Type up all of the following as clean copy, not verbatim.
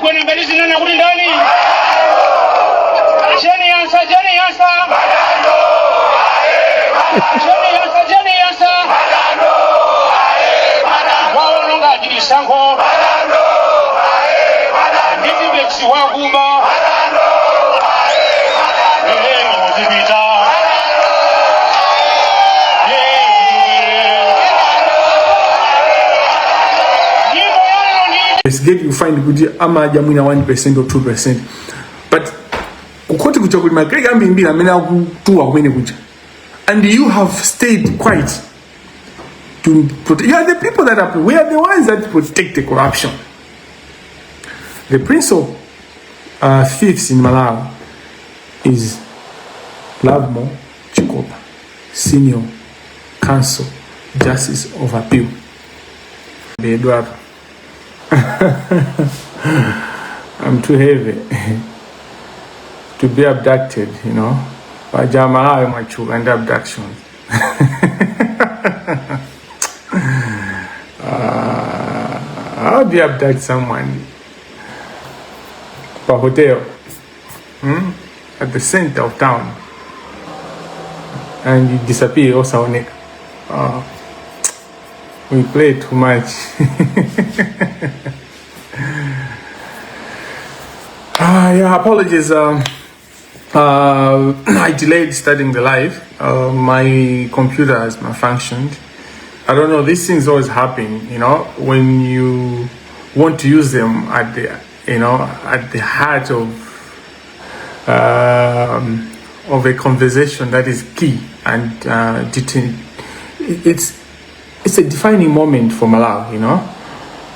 Gwenembe lizinena kuti ndani? Jane Ansah, Jane Ansah. Jane Ansah, Jane Ansah. Waononga chisankho. Ndi Tipp-Ex wakuba. Ehe, muzipita. Ehe, nyimbo yalero ndi Investigate, you find kuti amadya mwina 1% or 2%, but kukhoti kuja kuli magreki ambirimbiri amene akutuwa kumene kuja, and you have stayed quiet to protect. You are the people that are, we are the ones that protect the corruption. The prince of thieves in Malawi is Lovemore Chikopa, senior counsel, justice of appeal. Bedwapa. I'm too heavy to be abducted. Paja Malawi mwatchuka ndi abductions. How do you abduct someone? Pa hotel, At the center of town. And you disappear osaoneka. We play too much. Yeah, apologies. I delayed starting the live. My computer has malfunctioned. I don't know. These things always happen, when you want to use them at the heart of a conversation that is key and it's a defining moment for Malawi.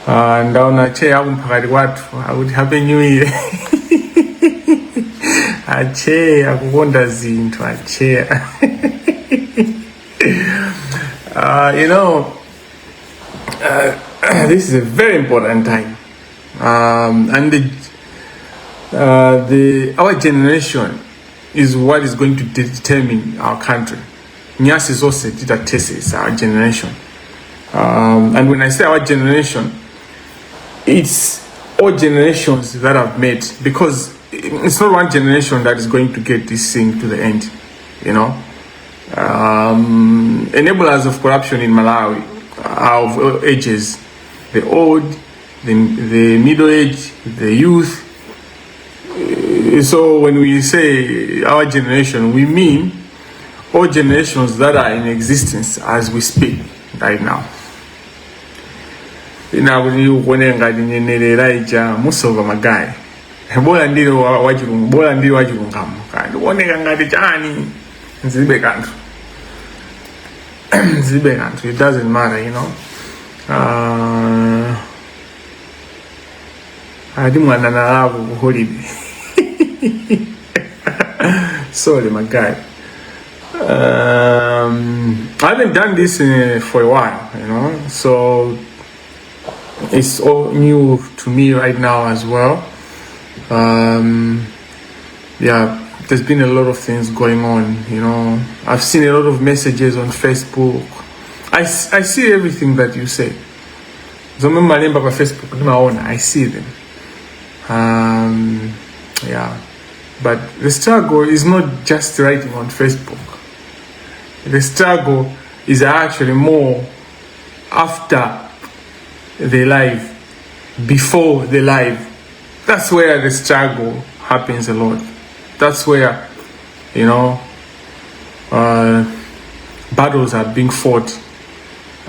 Ndaona chair akumphakati kwathu akuti happy new year. Achair akukonda zinthu achair. This is a very important time, and the our generation is what is going to determine our country. Nyasi zonse titatese our generation, and when I say our generation, it's all generations that have met, because it's not one generation that is going to get this thing to the end. Enablers of corruption in Malawi are of all ages: the old, the middle age, the youth. So when we say our generation, we mean all generations that are in existence as we speak right now. Ina kuti ukuoneka ngati nyenerera ija musova magayi, bola ndili wachilungu, bola ndili wachilungamo, kaya ndikuoneka ngati chani, zilibe kanthu, zilibe kanthu. It doesn't matter. Ati mwana nalako ku holiday. Sorry, my guy. I haven't done this for a while, so it's all new to me right now as well. Yeah, there's been a lot of things going on. I've seen a lot of messages on Facebook. I see everything that you say. Zomwe mumalemba pa Facebook ndimaona, I see them. Yeah, but the struggle is not just writing on Facebook. The struggle is actually more after the live, before the live. That's where the struggle happens a lot. That's where battles are being fought.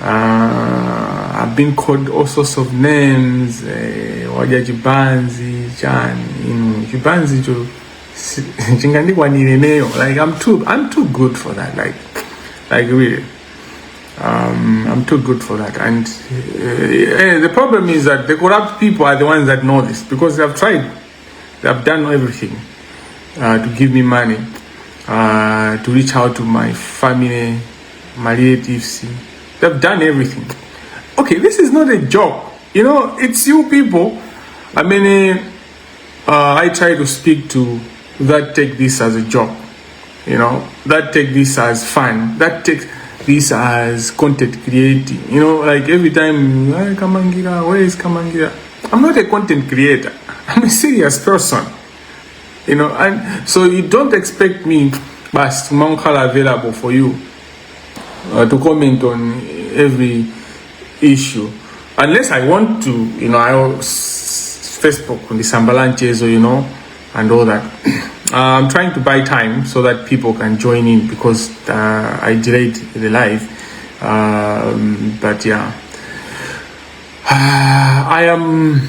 I've been called all sorts of names. Wadya chibanzi chani, chibanzi cho chingandikwanire ineyo. Like, I'm too good for that. Like really. I'm too good for that. And the problem is that the corrupt people are the ones that know this, because they have tried, they have done everything to give me money, to reach out to my family, my relatives. They've done everything. Okay, this is not a joke. It's you people. I mean, I try to speak to that take this as a joke, that take this as fun, that take this as content creating. Like every time, hey, Kamangira, where is Kamangira? I'm not a content creator. I'm a serious person. And so you don't expect me basi kumakhala available for you to comment on every issue unless I want to. I Facebook on the tsamba la mchezo, and all that. I'm trying to buy time so that people can join in because I delayed the live. But yeah, I am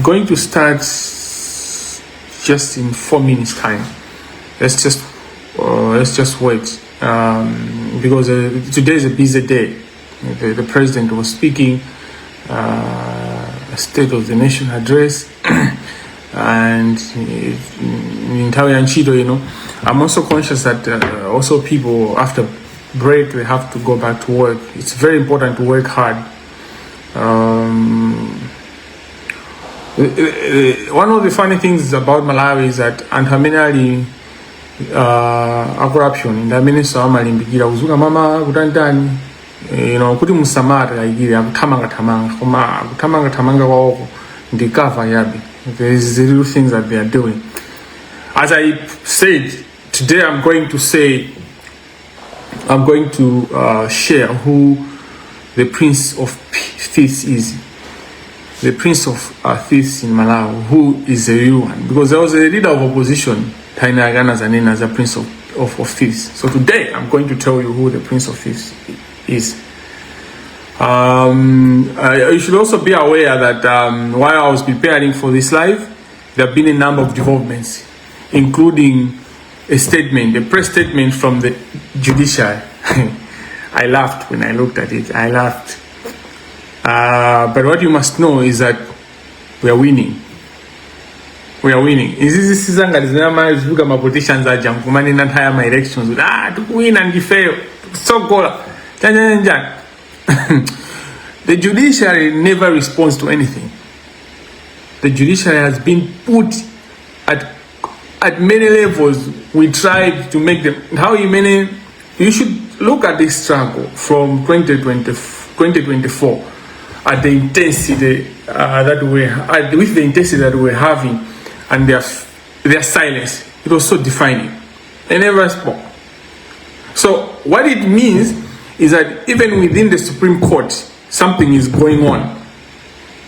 going to start just in 4 minutes time. Let's just wait because today is a busy day. The president was speaking a State of the Nation address, and in nthawi ya ntchito. I'm also conscious that also people, after break, they have to go back to work. It's very important to work hard. One of the funny things about Malawi is that anthu amene ali a corruption ndi amenenso amalimbikira kudzuka mamawa kutantani kuti musamate ayikire akuthamangathamanga, koma akuthamangathamanga kwawoko ndi cover chabe. There is the real things that they are doing. As I said, today I'm going to share who the Prince of Thieves is, the Prince of Thieves in Malawi, who is the real one. Because there was a leader of opposition, Taina Agana Zanena, as a Prince of Thieves. So today I'm going to tell you who the Prince of Thieves is. You should also be aware that while I was preparing for this live, there have been a number of developments, including a statement, a press statement from the judiciary. I laughed when I looked at it. I laughed. But what you must know is that we are winning. We are winning. Izi sizangati zimene ma politicians aja nkumanena nthawi ya ma elections kuti, "Ah, tikuwina, ndifeyo tikusogola," chanjanjani. The judiciary never responds to anything. The judiciary has been put at many levels. We tried to make them how many. You should look at this struggle from 2020, 2024 at the intensity that we at, with the intensity that we're having and their silence. It was so defining. They never spoke. So what it means is that even within the Supreme Court, something is going on.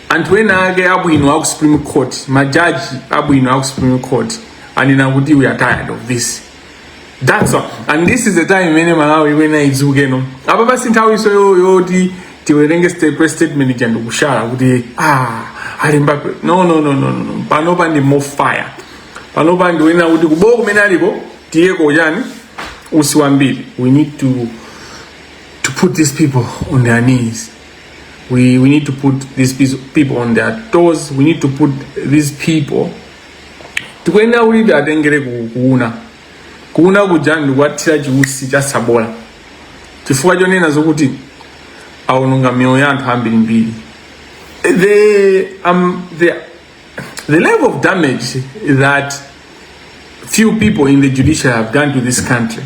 Anthu ena ake abwino aku Supreme Court, majaji abwino aku Supreme Court anena kuti, "We are tired of this." That's all. And this is the time imene Malawi iwena idzuke no. Apa pasi nthawi so yoti tiwerenge press statement ija ndikushala kuti, ah, alimba. No, no, no, no, no. Panopa ndi more fire. Panopa ndiwena kuti kuboko kumene aliko tiyeko chani utsi wambiri. We need to put these people on their knees. We need to put these people on their toes. We need to put these people, tikuyenera kuti tiatengere kuuna kuuna kuja ndikuwathira chiutsi cha sabola chifukwa chonena zokuti awononga miyoyo ya anthu ambirimbiri. The level of damage that few people in the judiciary have done to this country,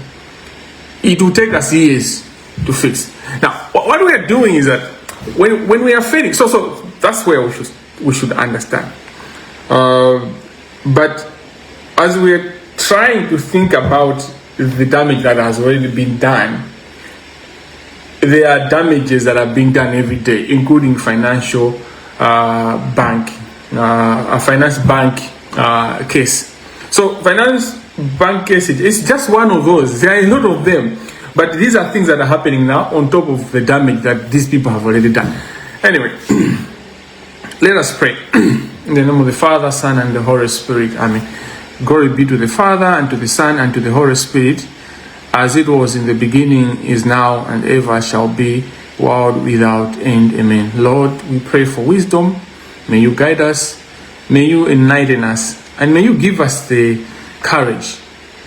it will take us years to fix. Now, what we are doing is that when we are failing, so that's where we should understand. But as we are trying to think about the damage that has already been done, there are damages that are being done every day, including financial bank, a finance bank case. So finance bank case is just one of those. There are a lot of them, but these are things that are happening now on top of the damage that these people have already done. Anyway, let us pray. In the name of the Father, Son, and the Holy Spirit. Amen. Glory be to the Father, and to the Son, and to the Holy Spirit, as it was in the beginning, is now, and ever shall be, world without end. Amen. Lord, we pray for wisdom. May you guide us. May you enlighten us. And may you give us the courage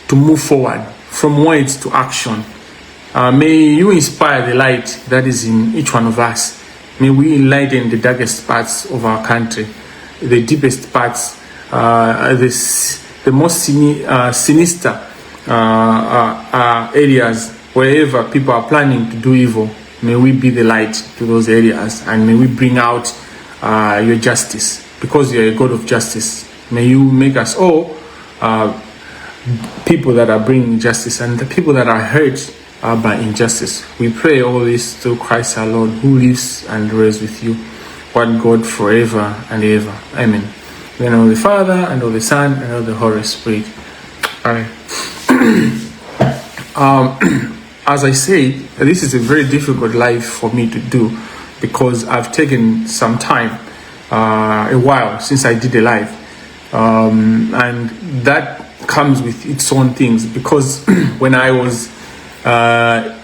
to move forward from words to action. May you inspire the light that is in each one of us. May we enlighten the darkest parts of our country, the deepest parts, the most sinister areas wherever people are planning to do evil. May we be the light to those areas and may we bring out your justice because you are a God of justice. May you make us all people that are bringing justice and the people that are hurt by injustice. We pray all this through Christ our Lord, who lives and reigns with you, one God, forever and ever. Amen. In the name of the Father, and of the Son, and of the Holy Spirit. All right. As I said, this is a very difficult life for me to do because I've taken some time, a while since I did a live. And that comes with its own things because when I was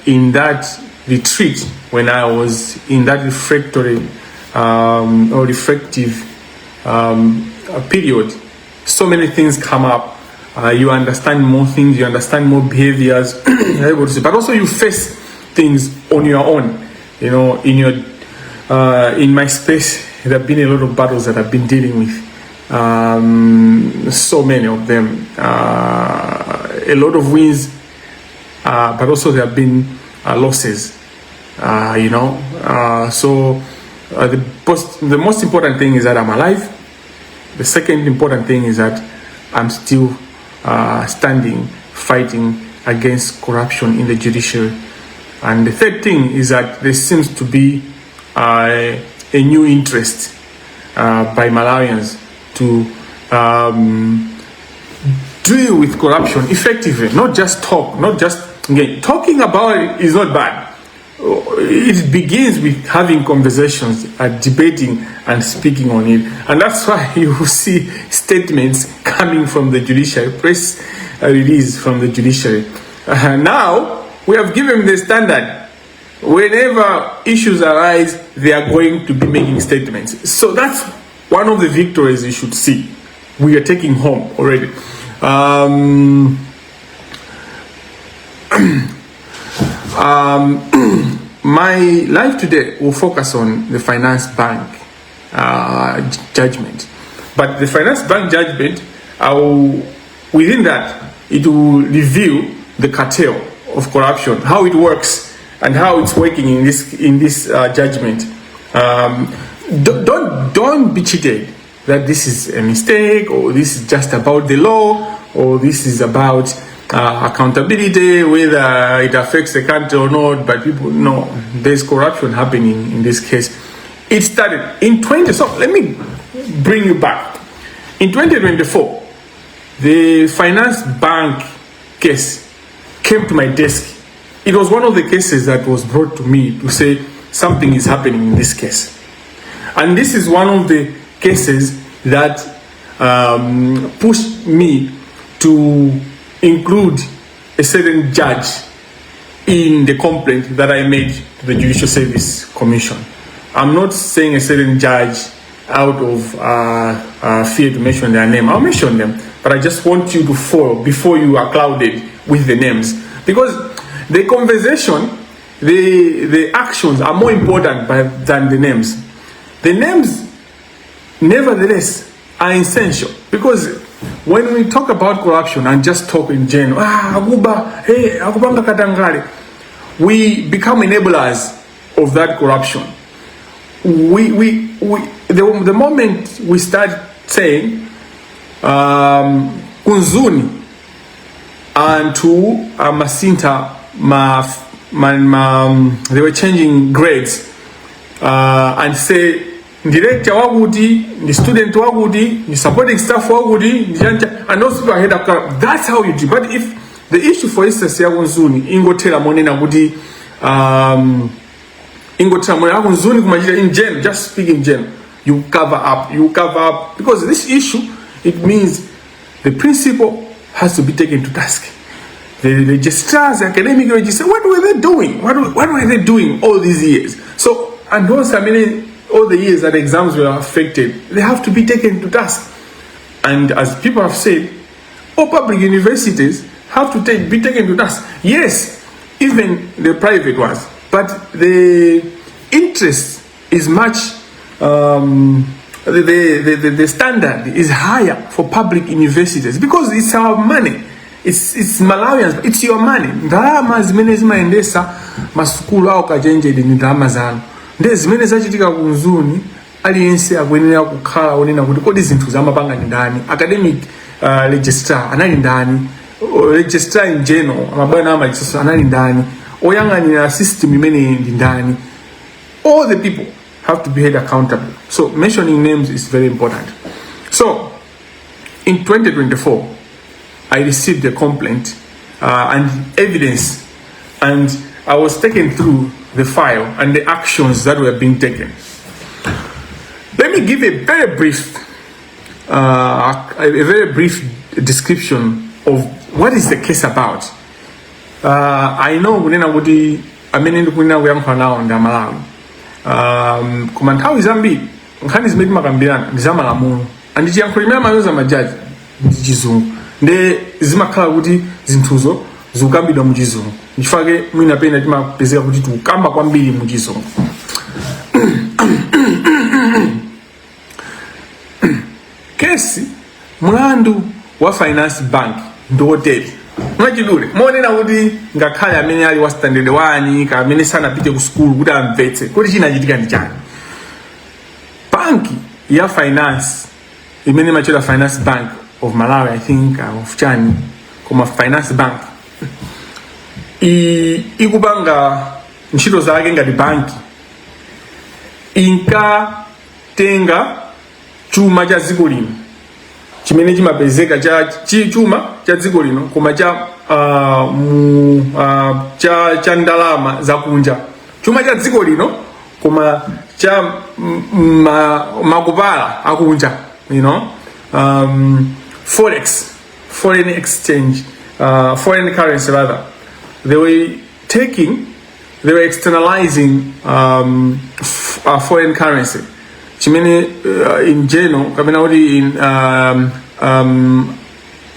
in that retreat, when I was in that reflectory or reflective period, so many things come up. You understand more things, you understand more behaviors, you're able to see, but also you face things on your own. In my space, there have been a lot of battles that I've been dealing with. So many of them, a lot of wins, but also there have been losses. So the most important thing is that I'm alive. The second important thing is that I'm still standing, fighting against corruption in the judiciary. And the third thing is that there seems to be a new interest by Malawians to deal with corruption effectively, not just talk, not just, again, talking about it is not bad. It begins with having conversations, debating and speaking on it. And that's why you will see statements coming from the judiciary, press release from the judiciary. Now, we have given the standard. Whenever issues arise, they are going to be making statements. So that's one of the victories you should see. We are taking home already. My life today will focus on the Finance Bank judgment. But the Finance Bank judgment, I will, within that, it will reveal the cartel of corruption, how it works, and how it's working in this judgment. Don't be cheated that this is a mistake or this is just about the law or this is about accountability, whether it affects the country or not. But people know there's corruption happening in this case. It started in 20. So let me bring you back. In 2024, the Finance Bank case came to my desk. It was one of the cases that was brought to me to say something is happening in this case. And this is one of the cases that pushed me to include a certain judge in the complaint that I made to the Judicial Service Commission. I'm not saying a certain judge out of fear to mention their name. I'll mention them, but I just want you to follow before you are clouded with the names. Because the conversation, the actions are more important than the names. The names, nevertheless, are essential because when we talk about corruption and just talk in general, "Ah, akuba, hey, akupanga katangale," we become enablers of that corruption. We, the moment we start saying ku Mzuni anthu amasintha ma, they were changing grades and say ndi lecturer wakuti, ndi student wakuti, ndi supporting staff wakuti, ndi chancha, and those people are head up. That's how you do. But if the issue, for instance, ya ku Mzuni ingothera monena kuti ingothera monena ku Mzuni kumachita in general, just speak in general, you cover up, you cover up, because this issue, it means the principal has to be taken to task, the registrars, the academic registrar. What were they doing? What were they doing all these years? So, and those, I mean, all the years that exams were affected, they have to be taken to task. And as people have said, all public universities have to be taken to task. Yes, even the private ones, but the interest is much, the standard is higher for public universities because it's our money. It's Malawians, it's your money. Ndalama zimene zimayendesa masukulu awo ukachenjede ni ndalama zanu. Ndiye zimene zachitika ku Mzuni, Aliyense akuyenera kukhala onena kuti kodi zinthu zamapanga ndi ndani? Academic registrar anali ndani? Registrar in general, amabwana amajisoso anali ndani? Oyang'anira system imeneyi ndi ndani? All the people have to be held accountable. So mentioning names is very important. So in 2024 I received a complaint and evidence, and I was taken through the file and the actions that were being taken. Let me give a very brief description of what is the case about. I know kunena kuti amene ndikunena kuyankhula nawo ndi Amalawi, koma nthawi zambiri nkhani zimene timakambirana ndi za malamulo, and chiyankhulo chimene amayuza majaji ndi Chizungu, nde zimakhala kuti zinthuzo zikukambidwa mu Chizungu. Nchifukwa mwina pena timapezeka kuti tikukamba kwambiri mu Chizungu. Kesi, mlandu wa Finance Bank ndi wotere mwachidule, monena kuti ngakhale amene ali wa standard 1 ka amene sanapite ku sukulu kuti amvetse kuti chinachitika ndi chani. Banki ya Finance imene imachedwa Finance Bank of Malawi, I think, of chani, koma Finance Bank ikupanga ntchito zake ngati banki, inkatenga chuma cha dziko lino chimene chimapezeka cha chuma cha dziko lino, koma cha mu, cha ndalama zakunja, chuma cha dziko lino koma cha makupala akunja, forex, foreign exchange, foreign currency rather. They were taking, they were externalizing foreign currency chimene in general, kapena kuti in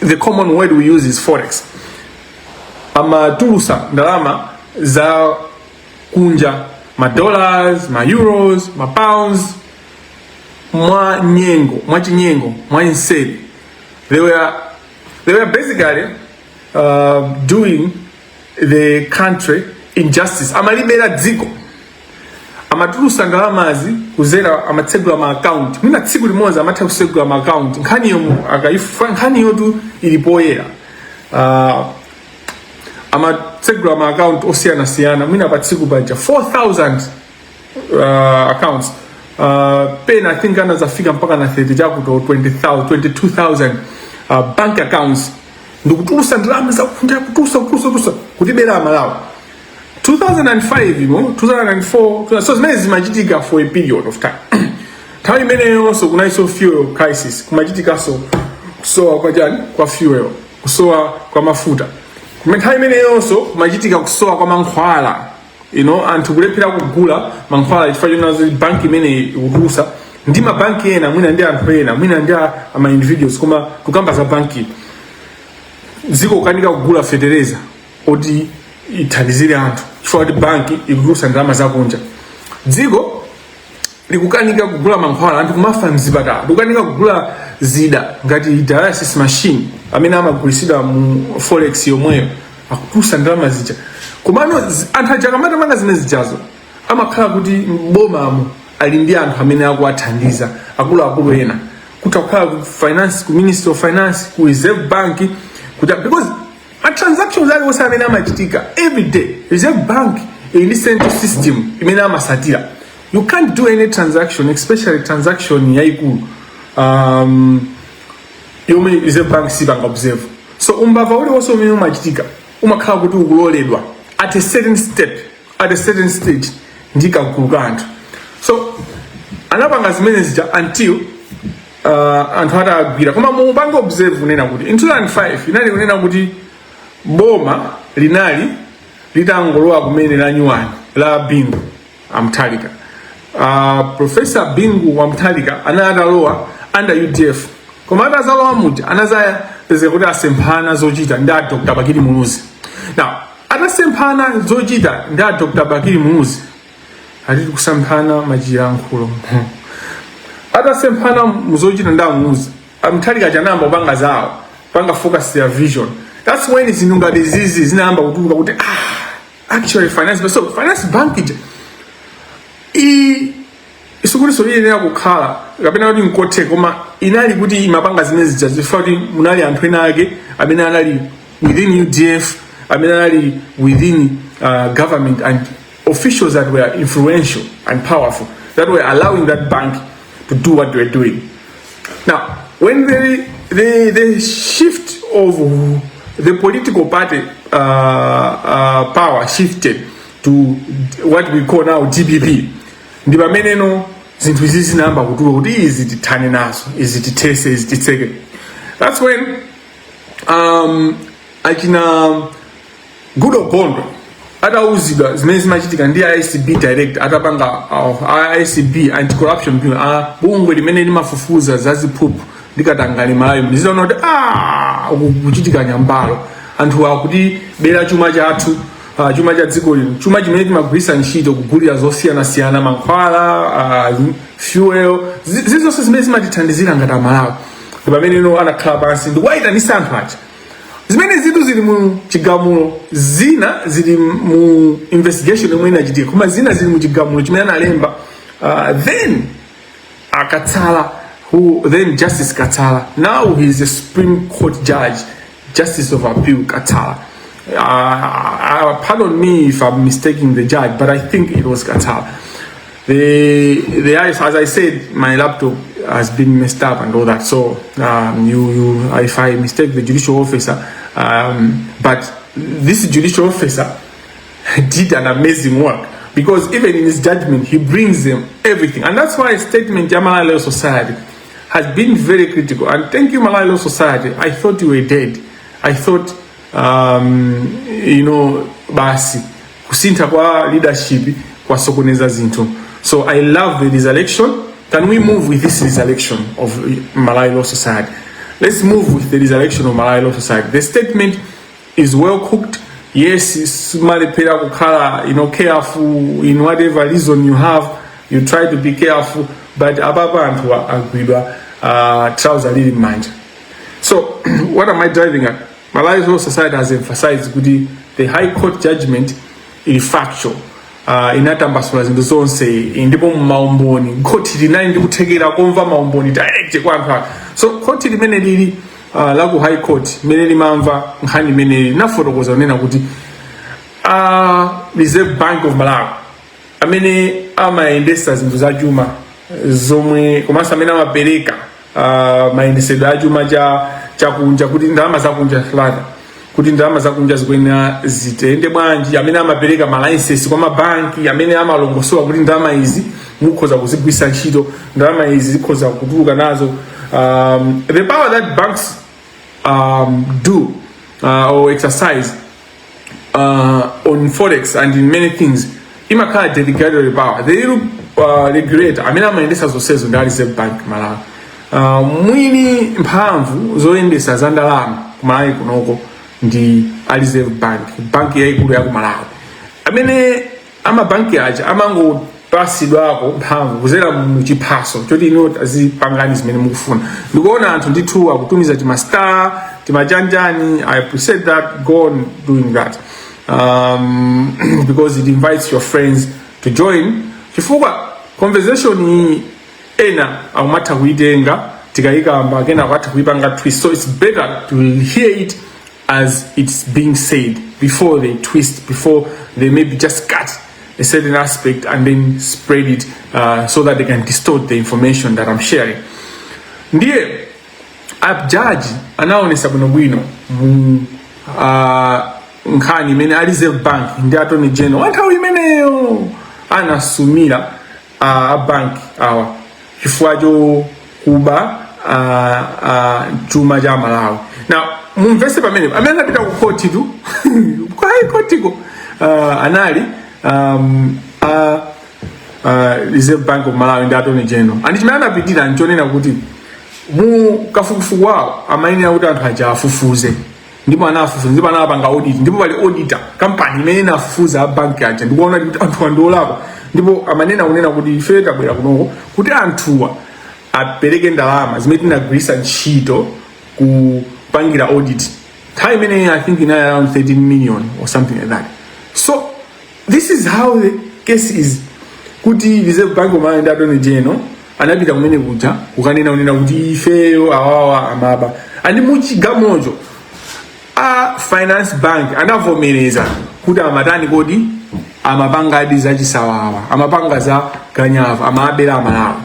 the common word we use is forex. Amatulusa ndalama za kunja, ma dollars, ma euros, ma pounds, mwa nyengo, mwa chinyengo, mwa inseri. They were basically doing the country injustice. Amalibera dziko. Amatulusa ndalamazi kuzera, amatsegula ma account. Mwina tsiku limodzi amatha kusegula ma account. Nkhaniyo akaifa, nkhaniyotu ili poyera. Amatsegula ma account osiyanasiyana, mwina pa tsiku paja 4000 accounts. Pena I think anazafika mpaka na 30 chakuto 20,000, 22,000 bank accounts, ndikutulusa ndalama zakunja, kutulusa, kutulusa, kutulusa, kutibera Amalawi. 2005 imo, 2004. So zimene zimachitika for a period of time. Nthawi imeneyonso kunalinso fuel crisis, kumachitikanso kusowa kwa chani, kwa fuel, kusowa kwa mafuta. Kumene nthawi imeneyonso kumachitika kusowa kwa mankhwala, anthu kulephera kugula mankhwala chifukwa chonazo banki imeneyi ikutulusa ndi mabanki ena, mwina ndi anthu ena, mwina ndi ama individuals, koma tukamba za banki. Dziko kukanika kugula fetereza oti ithandizire anthu chifukwa kuti banki ikutulusa ndalama zakunja. Dziko likukanika kugula mankhwala, anthu kumafa mzipatala. Likukanika kugula zida ngati dialysis machine amene amagulisidwa mu forex yomweyo, akutulusa ndalama zija. Komano anthu aja akamatamanga zimene zijazo, amakhala kuti mbomamo ali ndi anthu amene akuwathandiza, akuluakulu ena, kuti akukhala ku finance, ku Ministry of Finance, ku Reserve Bank, kuti because ma transactions aliwonse amene amachitika every day, Reserve Bank ili ndi central system imene amasatira. You can't do any transaction, especially transaction yayikulu, yomwe Reserve Bank sipanga observe. So umbava uliwonse umene umachitika umakhala kuti ukuloledwa at a certain step, at a certain stage, ndi kagulu ka anthu. So anapanga zimene zija until anthu atagwira. Koma mupange observe kunena kuti in 2005 inali kunena kuti boma linali litangolowa kumene la nyuwani la Bingu wa Mutharika. Professor Bingu wa Mutharika anali atalowa under UDF, koma atazalowa muja anazapezeka kuti asemphana zochita ndi a Dr Bakili Muluzi. Now atasemphana zochita ndi a Dr Bakili Muluzi, atiti kusemphana machiyankhulo, atasemphana muzochita ndi aMuluzi, aMutharika chanayamba kupanga zawo, panga focus ya vision. That's when zinthu ngati zizi zinayamba kutuluka kuti actually finance, so Finance Bank ija i Sikutinso iyenera kukhala kapena kuti nkotheka, koma inali kuti imapanga zimene zija zifukwa kuti munali anthu ena ake amene anali within UDF, amene anali within government and officials that were influential and powerful that were allowing that bank to do what they were doing. Now, when the shift of the political party power shifted to what we call now DPP, ndi pameneno zinthu izi zinayamba kutuluka kuti izi tithane nazo, izi tithese, izi titseke. That's when achina Goodall Gondwe atauzidwa zimene zimachitika ndi ACB director, atapanga ACB, Anti-Corruption Bureau, bungwe limene limafufuza za ziphuphu ndi katangale Malawi, ndiziona kuti uku kuchitika nyambalo, anthu akuti bera chuma chathu, chuma cha dziko lino, chuma chimene timagwiritsa ntchito kugulira zosiyanasiyana, mankhwala, fuel, zizonse zimene zimatithandizira ngati Amalawi. Ndi pameneno anakhala pansi ndikuwayitanisa anthu aja. Zimene zitu zili mu chigamulo, zina zili mu investigation yomwe inachitika, koma zina zili mu chigamulo chimene analemba then Akatsala, who then Justice Katsala, now he is a Supreme Court judge, Justice of Appeal Katsala. Pardon me if I'm mistaking the judge, but I think it was Katsala. The As I said, my laptop has been messed up and all that. So you if I mistake the judicial officer, but this judicial officer did an amazing work, because even in his judgment he brings them everything, and that's why statement ya Malawi Law Society has been very critical. And thank you, Malawi Law Society. I thought you were dead. I thought basi kusintha kwa leadership kwasokoneza zinthu. So I love the resurrection. Can we move with this resurrection of Malawi Law Society? Let's move with the resurrection of Malawi Law Society. The statement is well cooked. Yes, sumalephera kukhala careful in whatever reason you have. You try to be careful, but apapa anthu agwidwa trouser lili m'manja. So what am I driving at? Malawi Law Society has emphasized kuti the High Court judgment ili factual, inatambasula zinthu zonse, ndipo maumboni, khoti linali ndi kuthekera komva maumboni direct kwa anthu ake. So khoti limene lili la ku High Court limene limamva nkhani imeneyi linafotokoza kunena kuti Reserve Bank of Malawi, amene amayendesa zinthu za chuma zomwe komanso amene amapereka mayendesedwe a chuma cha chakunja, kuti ndalama zakunja rather, kuti ndalama zakunja zikuyenera zitende bwanji, amene amapereka ma license kwa mabanki, amene amalongosola kuti ndalama izi mukhoza kuzigwisa ntchito, ndalama izi zikhoza kutuluka nazo, the power that banks do or exercise on forex and in many things imakhala delegatory power. The little regulator amene amayendesa zonsezo ndi a Reserve Bank Malawi. Mwini mphamvu zoyendesa za ndalama ku Malawi kunoko ndi a Reserve Bank, banki yayikulu ya ku Malawi, amene amabanki aja amangopasidwako mphamvu kuzera mu chiphaso choti ino azipangani zimene mukufuna. Ndikuona anthu ndithu akutumiza tima star, timachanjani. I appreciate that. Go on doing that because it invites your friends to join, chifukwa conversation iyi ena akumatha kuitenga tikayikamba, kena akatha kuipanga twist. So it's better to hear it as it's being said before they twist, before they maybe just cut a certain aspect and then spread it so that they can distort the information that I'm sharing. Ndiye ajaji anaonesa bwinobwino mu nkhani imene a Reserve Bank ndi Attorney General wa nthawi imeneyo anasumira a bank awa chifukwa chokuba chuma cha Malawi. Now mumvese pamene amene anapita ku khoti tu, ku High Court ko, anali Reserve Bank of Malawi ndi Attorney General, and chimene anapitira nchonena kuti mu kafukufuku wawo amayenera kuti anthu aja afufuze, ndipo anafufuza, ndipo anapanga audit, ndipo pali auditor company imene inafufuza a banki aja ndikuona kuti anthu andiolakwa. Ndipo amanena kunena kuti ife tabwera kunoko kuti anthuwa apereke ndalama zimene tinagwiritsa ntchito kupangira audit. Nthawi imeneyi I think inali around 13 million or something like that. So this is how the case is. Kuti Reserve Bank of Malawi ndi Attorney General anapita kumene kuja kukanena kunena kuti ifeyo awawa amaba, and muchigamulocho a Finance Bank anavomereza kuti amatani kodi, amapangadi zachisawawa, amapanga za ganyava, amabera Amalawi.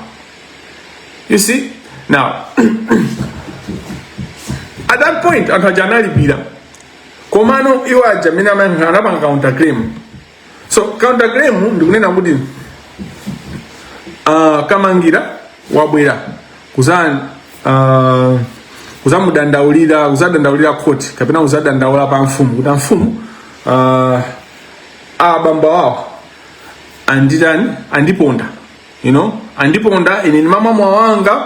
You see, now at that point anthu aja analipira, komano iwo aja amene anapanga counterclaim. So counterclaim ndikunena kuti Kamangira wabwera kuzamudandaulira, kuzadandaulira court kapena kuzadandaula pa mfumu kuti amfumu, abambo awo anditani, andiponda, andiponda ine ni mama mwawanga,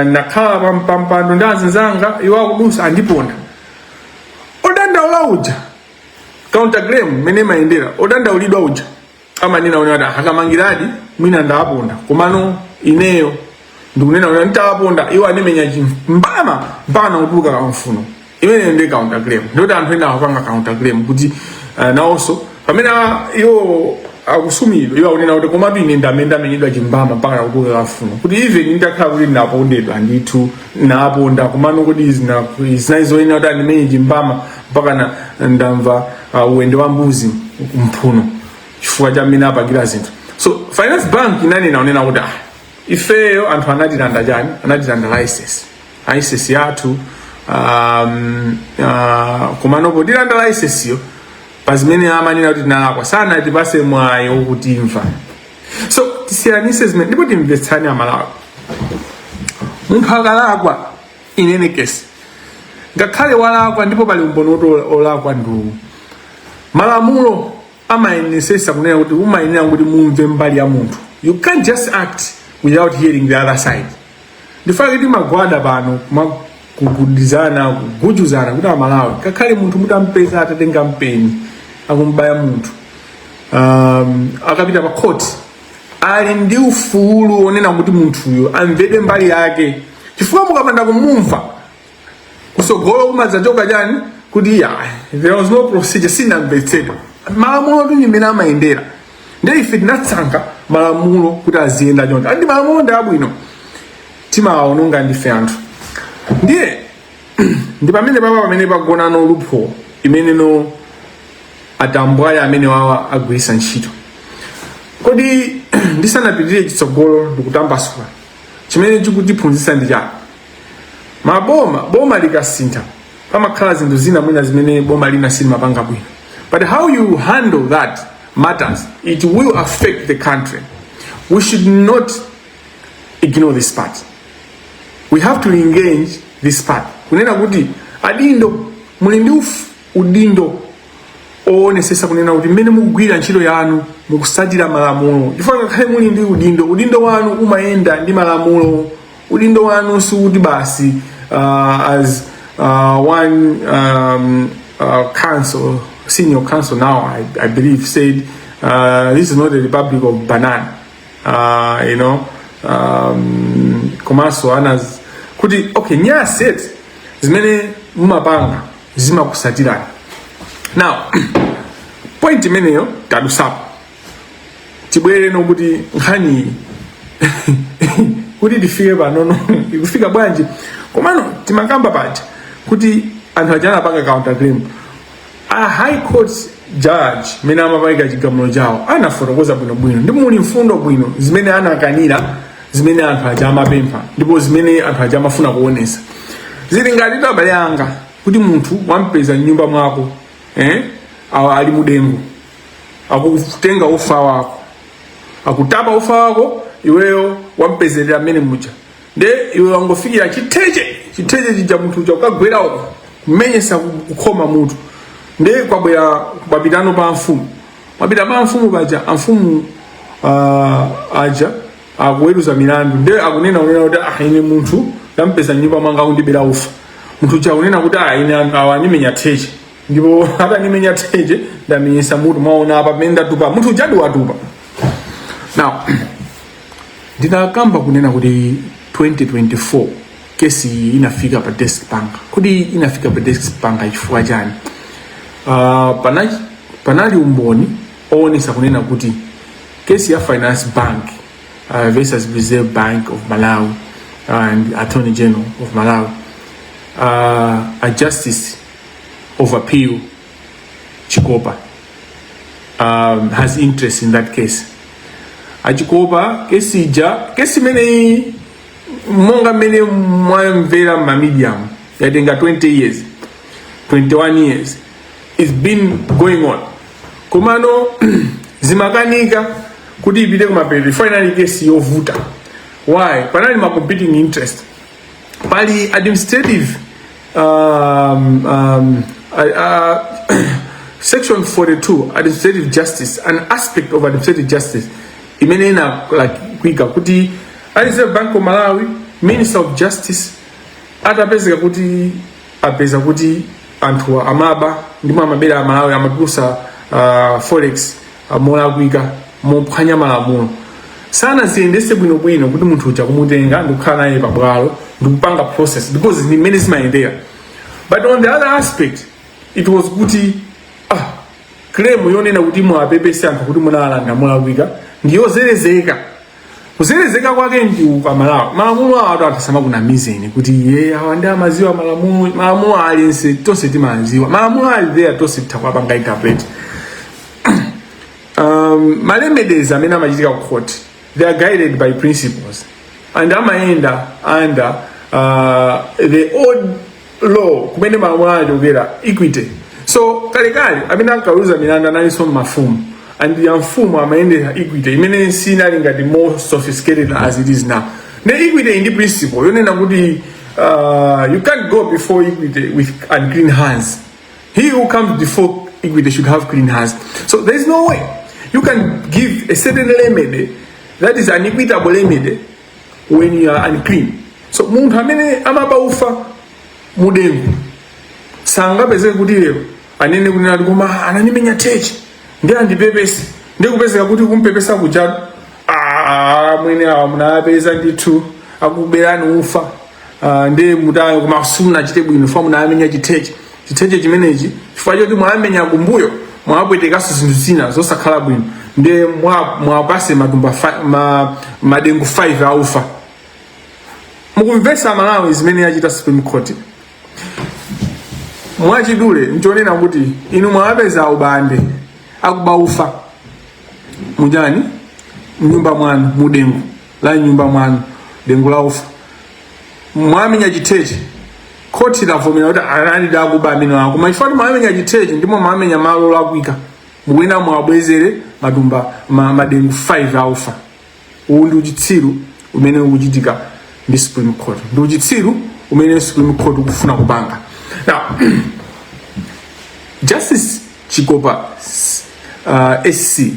nakhala pampando ndi azinzanga, iwo akudusa, andiponda. Odandaula uja, counterclaim mmene mayendera, odandaulidwa uja amanena kuti akamangiradi mwina ndawaponda, komano ineyo ndikunena kuti nditawaponda iwo andimenya chimbama mpaka nakutuluka kamfuno. Imeneyo ndi counterclaim. Ndikuti anthu ena akupanga counterclaim kuti nawonso pamene iwo akusumidwa, iwo akunena kuti komatu ine ndamene ndamenyedwa chimbama mpaka nakutuluka kamfuno, kuti even nditakhala kuti ndinapondedwa ndithu, naponda, komano kuti zinayi zoyenera kuti andimenye chimbama mpaka na ndamva uwende wa mbuzi mphuno chifukwa cha mmene apangira zinthu? So Finance Bank inanena unena kuti ah, ifeyo anthu anatilanda chani, anatilanda license yathu, komano potilanda license yo, pa zimene amanena kuti tinalakwa, sanatipase mwayi wokutimva. So tisiyanise zimene ndipo timvetsani Amalawi. Munthu akalakwa, in any case, ngakhale walakwa ndipo pali umboni woti olakwa ndiwo, malamulo amayenesesa kunena kuti umayenera kuti mumve mbali ya munthu. You can't just act without hearing the other side. Ndifake timagwada pano kugudizana, kugujuzana kuti Amalawi, ngakhale munthu mutampeza atatenga mpeni akumbaya munthu, akapita pa court ali ndi ufulu onena kuti munthuyo amvedwe mbali yake, chifukwa mukapanda kumumva, kusogolo kumadzachoka chani? Kuti ya, there was no procedure, sinamvetsedwa. Malamulo tu mmene amayendera, ndi ife tinatsankha malamulo kuti aziyenda choncho, and malamulo ndi abwino, timawaononga ndife anthu. Ndiye ndi pamene papa pamene pagona no loophole imene no atambwali amene wawa agwiritsa ntchito. Kodi ndisanapitirire chitsogolo ndikutambasula, chimene chikutiphunzitsa ndi chani? Maboma, boma likasintha, pamakhala zinthu zina mwina zimene boma lina silimapanga bwino, but how you handle that matters. It will affect the country. We should not ignore this part. We have to engage this part, kunena kuti adindo muli ndi udindo oonesesa kunena kuti mmene mukugwira ntchito yanu mukusatira malamulo, chifukwa ngakhale muli ndi udindo, udindo wanu umayenda ndi malamulo. Udindo wanu sikuti basi, as one counsel, senior counsel now, I believe, said, this is not a republic of banana. Komanso anas kuti okay, nyaset zimene mumapanga zimakusatirani. Now point imeneyo tadusapo, tibwere nokuti nkhani kuti tifike panono ikufika bwanji. Komano timakamba paja kuti anthu aja anapanga counterclaim. A High Court judge mene amapanga chigamulo chawo anafotokoza bwinobwino ndipo muli mfundo bwino zimene anakanira, zimene anthu aja amapempha ndipo zimene anthu aja amafuna kuonesa. Zili ngati, abale anga, kuti munthu wampeza mnyumba mwako, eh? Awa ali mudengu akutenga ufa wako, akutapa ufa wako, iweyo wampezerera mmene muja, nde iwe wangofikira chitheche chitheche chija, munthu uja ukagwera uko kumenyesa kukhoma mutu. Nde kwabwera kwapitano pa mfumu, mwapita pa mfumu paja, amfumu aja akuweruza milandu, nde akunena kunena kuti ah, ine munthu ndampeza nyumba mwanga akundibera ufa. Munthu uja akunena kuti ah, ine anthu awa andimenya theche, ndipo atandimenya theche ndamenyesa mutu, mwaona apa pamene ndatupa. Munthu ujadi watupa. Now ndinakamba kunena kuti 2024 kesi iyi inafika pa desk panga. Kuti inafika pa desk panga chifukwa chani? Panali umboni oonesa kunena kuti Case ya Finance Bank versus Reserve Bank of Malawi and Attorney General of Malawi, a Justice of Appeal Chikopa has interest in that case. Achikopa, kesi ija, kesi imeneyi, monga mmene mwamvera m'ma media, yatenga 20 years, 21 years it's been going on, komano zimakanika kuti ipite kumapeto. Finally, kesi yovuta. Why? Panali ma competing interest. Pali administrative section 42, administrative justice, an aspect of administrative justice imene ina like kuika kuti Reserve Bank of Malawi, Minister of Justice atapezeka kuti apeza kuti anthu amaba ndipo amabera Amalawi, amatulusa forex molakwika, mophwanya malamulo, sanaziyendese bwinobwino kuti munthu uja kumutenga ndikukhala naye pabwalo ndikupanga process, because ndi mmene zimayendera. But on the other aspect, it was kuti claim yonena kuti mwapepese anthu kuti munalanda molakwika ndiyozerezeka. Kuzerezeka kwake ndi ukamalawi malamulo awo. Anthu asamakunamizeni kuti ye awa ndi amaziwa malamulo. Malamulo aliyense, tonse timaziwa malamulo ali there, tonse titha kuwapanga interpret. Ma remedies amene amachitika ku court, they are guided by principles and amayenda under the old law kumene malamulo anachokera, equity. So kalekale amene ankaweruza milandu analinso mafumu, and ya mfumu amayendera equity imene sinali ngati more sophisticated as it is now. Ne equity ndi principle yonena kuti you can't go before equity with unclean hands. He who comes before equity should have clean hands. So there is no way you can give a certain remedy that is an equitable remedy when you are unclean. So munthu amene amaba ufa mudengu sangapezeke kuti lero anene kuti nati koma anandimenya thechi ndi andipepese, ndi kupezeka kuti kumpepesa kuja, ah, mwene awa munapeza ndithu akuberani ufa, ndi mutayo, koma simunachite bwino fa munamenya chitheche. Chitheche chimenechi, chifukwa choti mwamenya kumbuyo, mwapwetekanso zinthu zina zosakhala bwino, ndi mwapase matumba madengu 5 aufa. Mukumvesa Malawi zimene yachita Supreme Court? Mwachidule nchonena kuti inu mwapeza ubande akuba ufa mujani mnyumba mwanu, mudengu la nyumba mwanu, dengu la ufa, mwamenya chitheche. Khoti lavomera kuti anali akuba amene wako, koma chifukwa mwamenya chitheche ndimo mwamenya malo olakwika, mukuyenera mwabwezere matumba madengu 5 aufa. Uwu ndi uchitsiru umene ukuchitika ndi Supreme Court, ndi uchitsiru umene Supreme Court ukufuna kupanga. Now, Justice Chikopa SC,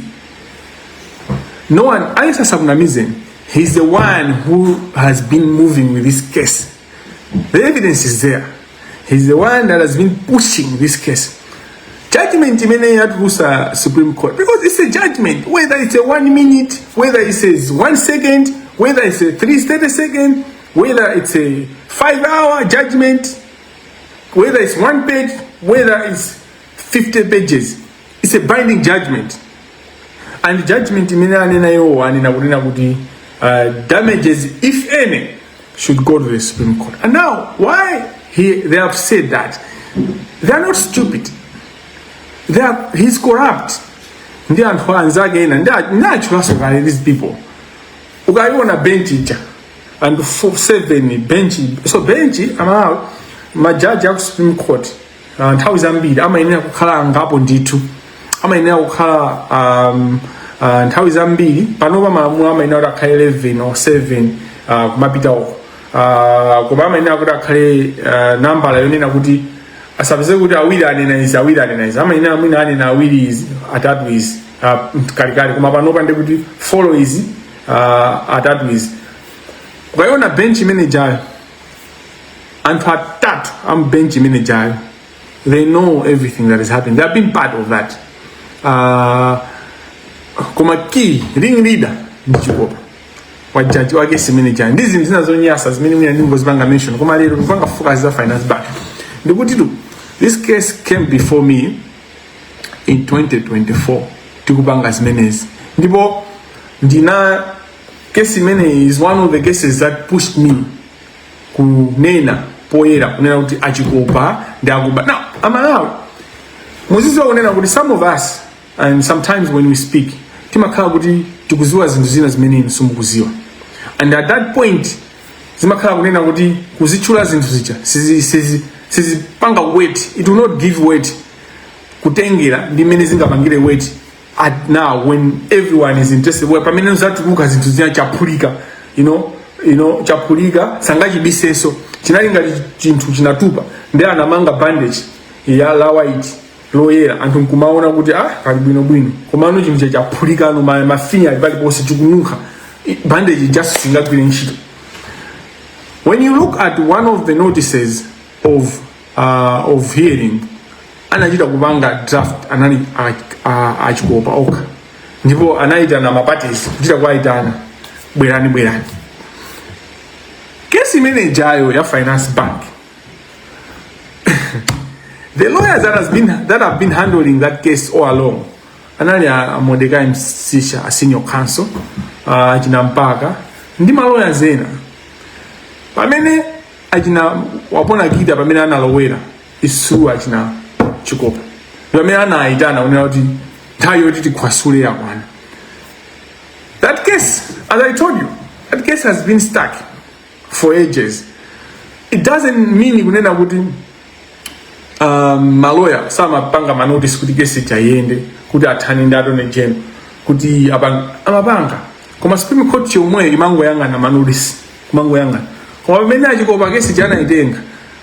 no one Alisa sakunamizeni, he's the one who has been moving with this case. The evidence is there. He's the one that has been pushing this case. Judgment imene yatulusa Supreme Court, because it's a judgment, whether it's a 1 minute, whether it's a 1 second, whether it's a 330 second, whether it's a 5 hour judgment, whether it's one page, whether it's 50 pages, it's a binding judgment. And judgment imene anena iwo, anena kunena kuti damages, if any, should go to the Supreme Court. And now, why they have said that? They are not stupid. He's corrupt ndi anthu anzake ena ndi atchulaso kale. These people, ukayiona bench ija, anthu 7 bench. So bench amalawi, majaji aku Supreme Court nthawi zambiri amayenera kukhala angapo ndithu, amayenera kukhala nthawi zambiri panopa malamulo amayenera kuti akhale 11 or 7 kumapita uko, koma amayenera kuti akhale nambala yonena kuti asapeze kuti awiri anena izi, awiri anena izi. Amayenera mwina anena awiri izi, atatu izi, kalikali, koma panopa ndi kuti four izi, atatu izi. Ukayiona bench imene jayo, anthu atatu am bench imene jayo, they know everything that is happening. They have been part of that. Koma key ring leader ndi Chikopa wa jaji wa kesi imene jayo, ndi zinthu zina zonyasa zimene mwina ndingozipanga mention, koma lero tikupanga focus za Finance Bank. Ndikuti tu this case came before me in 2024, tikupanga zimenezi, ndipo Ndina kesi imene is one of the cases that pushed me kunena poyera, kunena kuti aChikopa ndi akuba. Now, Amalawi, muziziwa kunena kuti some of us, and sometimes when we speak, timakhala kuti tikuziwa zinthu zina zimene inu simukuziwa, and at that point zimakhala kunena kuti kuzitchula zinthu zija sizipanga weight. It will not give weight kutengera ndi mmene zingapangire weight at now when everyone is interested, well, pamene zatuluka zinthu zina, chaphulika, chaphulika, sangachibisenso. Chinali ngati chinthu chinatupa ndi anamanga bandage ya la white, loyera, anthu nkumaona kuti ah, kali bwinobwino, komano chinthu chaphulikano, mafinya ali paliponse, chikununkha. Bandage just singagwire ntchito. When you look at one of the notices of hearing anachita kupanga draft, anali aChikopa okha, ndipo anayitana maparties, kuchita kuwayitana, "Bwerani, bwerani." Kesi imene ijayo ya Finance Bank, the lawyers that have been handling that case all along anali a Mordecai Msisha, a senior counsel, achina Mpaka ndi ma lawyers ena. Pamene achina Wapona Kita, pamene analowera isu achina Chikopa, pamene anayitana kunena kuti nthawi yoti tikhwasule yakwana. That case, as I told you, that case has been stuck for ages. It doesn't mean kunena kuti maloya samapanga manotice kuti kesi chayende, kuti athane ndi attorney general kuti apanga, amapanga, koma Supreme Court yomweyo imangoyang'ana manotice, kumangoyang'ana. Koma pamene aChikopa kesi chanayitenga,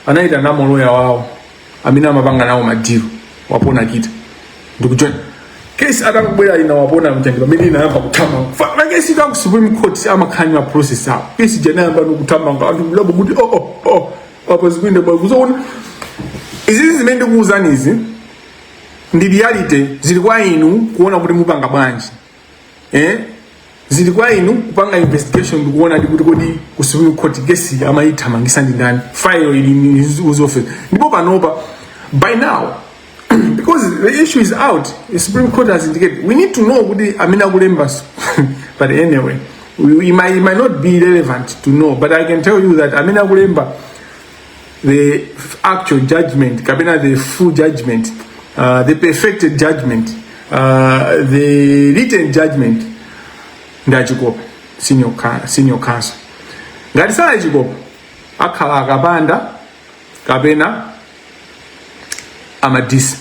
anayitana maloya wawo amene amapanga nawo madeal, Wapona Kita, ndikujoin kesi. Atangobwera ina Wapona mchandi, pamene inayamba kuthamanga fa kesi ka ku Supreme Court, amakhala ma process awo. Kesi janayamba nikuthamanga, anthu kulabo kuti oh, apa zikuenda bwa kuzoona. Izizi zimene ndikuwuzani izi ndi reality. Zili kwa inu kuona kuti mupanga bwanji, eh? Zili kwa inu kupanga investigation ndikuona ndi kuti kodi ku Supreme Court kesi amayithamangisa ndi ndani, file ili in whose office. Ndipo panopa, by now, because the issue is out, the Supreme Court has indicated, we need to know kuti amene akulemba. But anyway, it might not be relevant to know, but I can tell you that amene akulemba the actual judgment, kapena the full judgment, the perfected judgment, the written judgment, ndi aChikopa senior counsel. Ngati sali aChikopa, akhala akapanda kapena amadisi.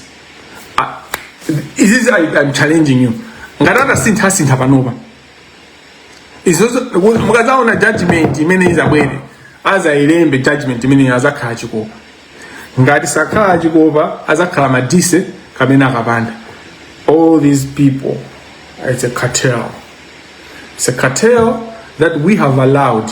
Izizi I'm challenging you. Ngati atasinthasintha panopa izozo, mukazaona judgment imene izabwere, azayilembe judgment imene azakhala Chikopa. Ngati sakhala Chikopa, azakhala Madise kapena akapanda. All these people, it's a cartel. It's a cartel that we have allowed.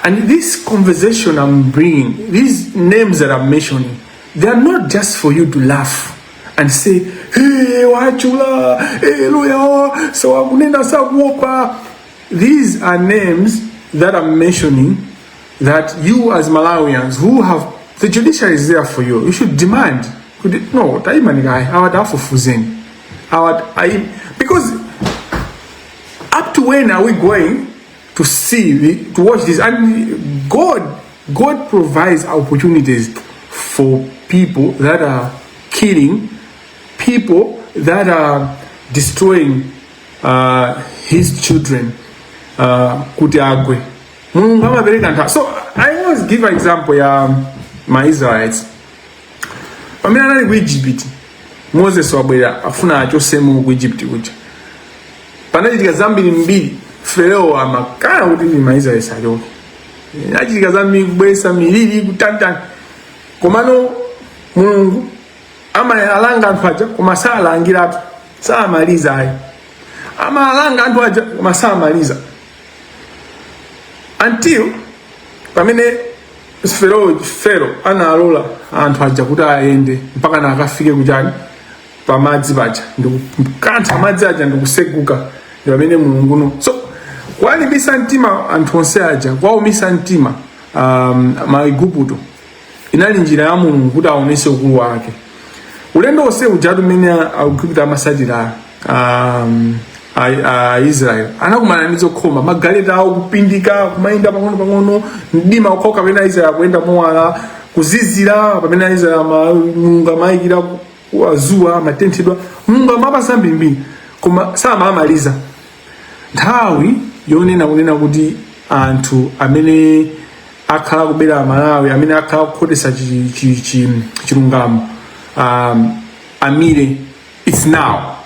And this conversation I'm bringing, these names that I'm mentioning, they are not just for you to laugh and say, "Hey, wachula, hey, lawyer, so akunena sakuopa." These are names that I'm mentioning that you as Malawians who have the judiciary is there for you, you should demand. No, taimani kaye, awatafufuzeni. Because up to when are we going to watch this? And God provides opportunities for people that are killing people, that are destroying his children, kuti agwe. Mulungu amapereka nthawi. So I always give an example ya ma Israelites pamene anali ku Egypt. Moses wabwera, afuna achosemo ku Egypt kuja. Panachitika zambiri mbiri. Farao amakana kuti ndi ma Israeli achoke. Achitika zambiri, kubweresa miliri, kutantani, komano Mulungu amalanga anthu aja, koma salangiratu, samaliza ayi. Amalanga anthu aja, koma samaliza until pamene Farao analola anthu aja kuti ayende mpaka na akafike kuchani, pamadzi paja, ndikukantha madzi aja ndikuseguka, ndi pamene Mulunguno. So kuwalimbisa mtima anthu onse aja, kuwaumitsa mtima Maigupto, inali njira ya Mulungu kuti aonese ukulu wake. Ulendo wonse ujatu mmene Aigupto amasatira A Israel anakumana ndi zokhoma, magaleta awo kupindika, kumayenda pang'ono pang'ono, mdima okhaokha pamene Aisrael akuyenda mowala, kuzizira pamene Aisrael Mulungu amayikira zuwa, amatenthedwa. Mulungu amapasa mbirimbiri koma samamaliza. Nthawi yonena kunena kuti anthu amene akhala kubera Malawi, amene akhala kukhotesa chilungamo amire, it's now.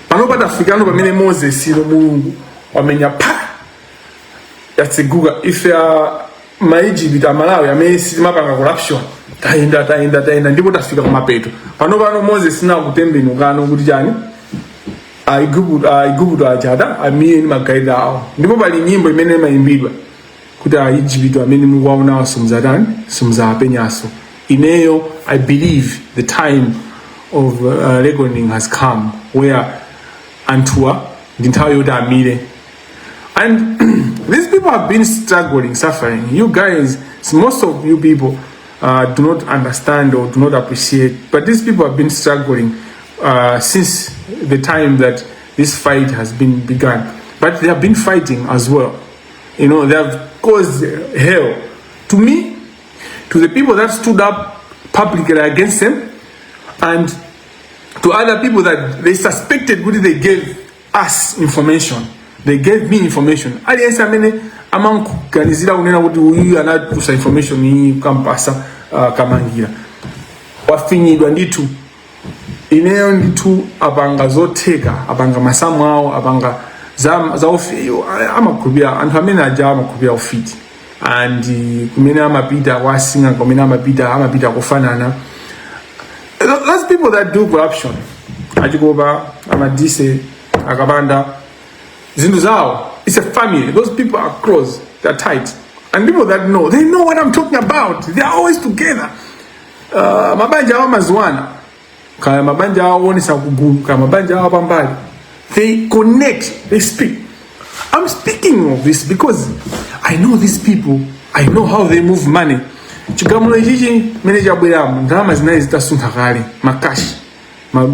Pano patafikano pamene Moses ino Mulungu wamenya pa yatseguka. Ife a maEgypt, Amalawi amene sitimapanga corruption, tayenda, tayenda, tayenda ndipo tafika kumapeto. Pano Moses nakutembenukano kuti chani? Aigupto achata amire ndi magaleta awo. Ndipo pali nyimbo imene imayimbidwa kuti Aigupto amene mukuwaonawo simuzatani, simuzawapenyanso. Ineyo I believe the time of reckoning has come where anthuwa ndi nthawi yoti amire. And these people have been struggling, suffering. You guys, most of you people do not understand or do not appreciate, but these people have been struggling since the time that this fight has been begun. But they have been fighting as well. They have caused hell to me, to the people that stood up publicly against them, and to other people that they suspected kuti they gave us information, they gave me information. Aliyense amene amankuganizira kunena kuti uyu anatusa information iyi kampasa Kamangira wafinyidwa ndithu. Ineyo ndithu apanga zotheka, apanga masamu awo, apanga za amakhulupirira anthu amene aja amakhulupirira ufiti and kumene amapita kwasinga, kumene amapita, amapita kufanana. Those people that do corruption, aChikopa, aMadise, aKapanda, zinthu zawo, it's a family. Those people are close, they're tight, and people that know, they know what I'm talking about. They are always together. Mabanja awo amaziwana, kaya mabanja awo onesa kugulu, kaya mabanja awo pambali, they connect, they speak. I'm speaking of this because I know these people. I know how they move money. Chigamulo ichichi mene chabweramo, ndalama zinayi zitasuntha kale, ma cash,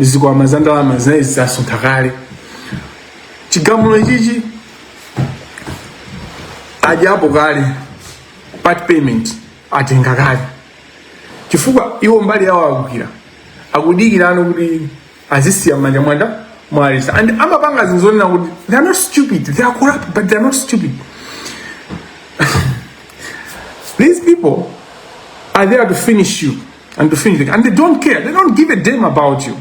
zikwama za ndalama zinayi zitasuntha kale. Chigamulo ichichi adyapo kale, part payment atenga kale, chifukwa iwo mbali yawo akugwira, akudikirano kuti azisiya m'manja mwanda mwalisa. And amapanga zinthu zonena kuti they are not stupid. They are corrupt, but they are not stupid. These people are there to finish you and to finish it, and they don't care. They don't give a damn about you.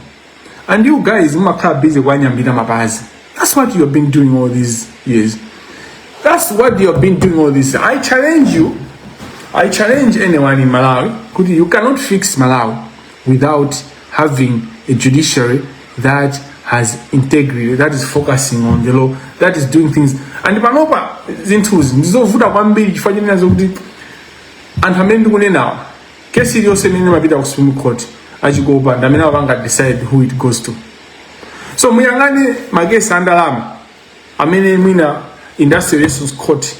And you guys mumakhala busy kwanyambira mapazi. That's what you have been doing all these years. That's what you have been doing all this. I challenge you. I challenge anyone in Malawi kuti you cannot fix Malawi without having a judiciary that has integrity, that is focusing on the law, that is doing things. And panopa zinthuzi ndizovuta kwambiri chifukwa chenenazo kuti anthu amene ndikunenawa, kesi iliyonse imene imapita ku Supreme Court, aChikopa ndi amene amapanga decide who it goes to. So muyang'ane makesi a ndalama amene mwina Industrial Relations Court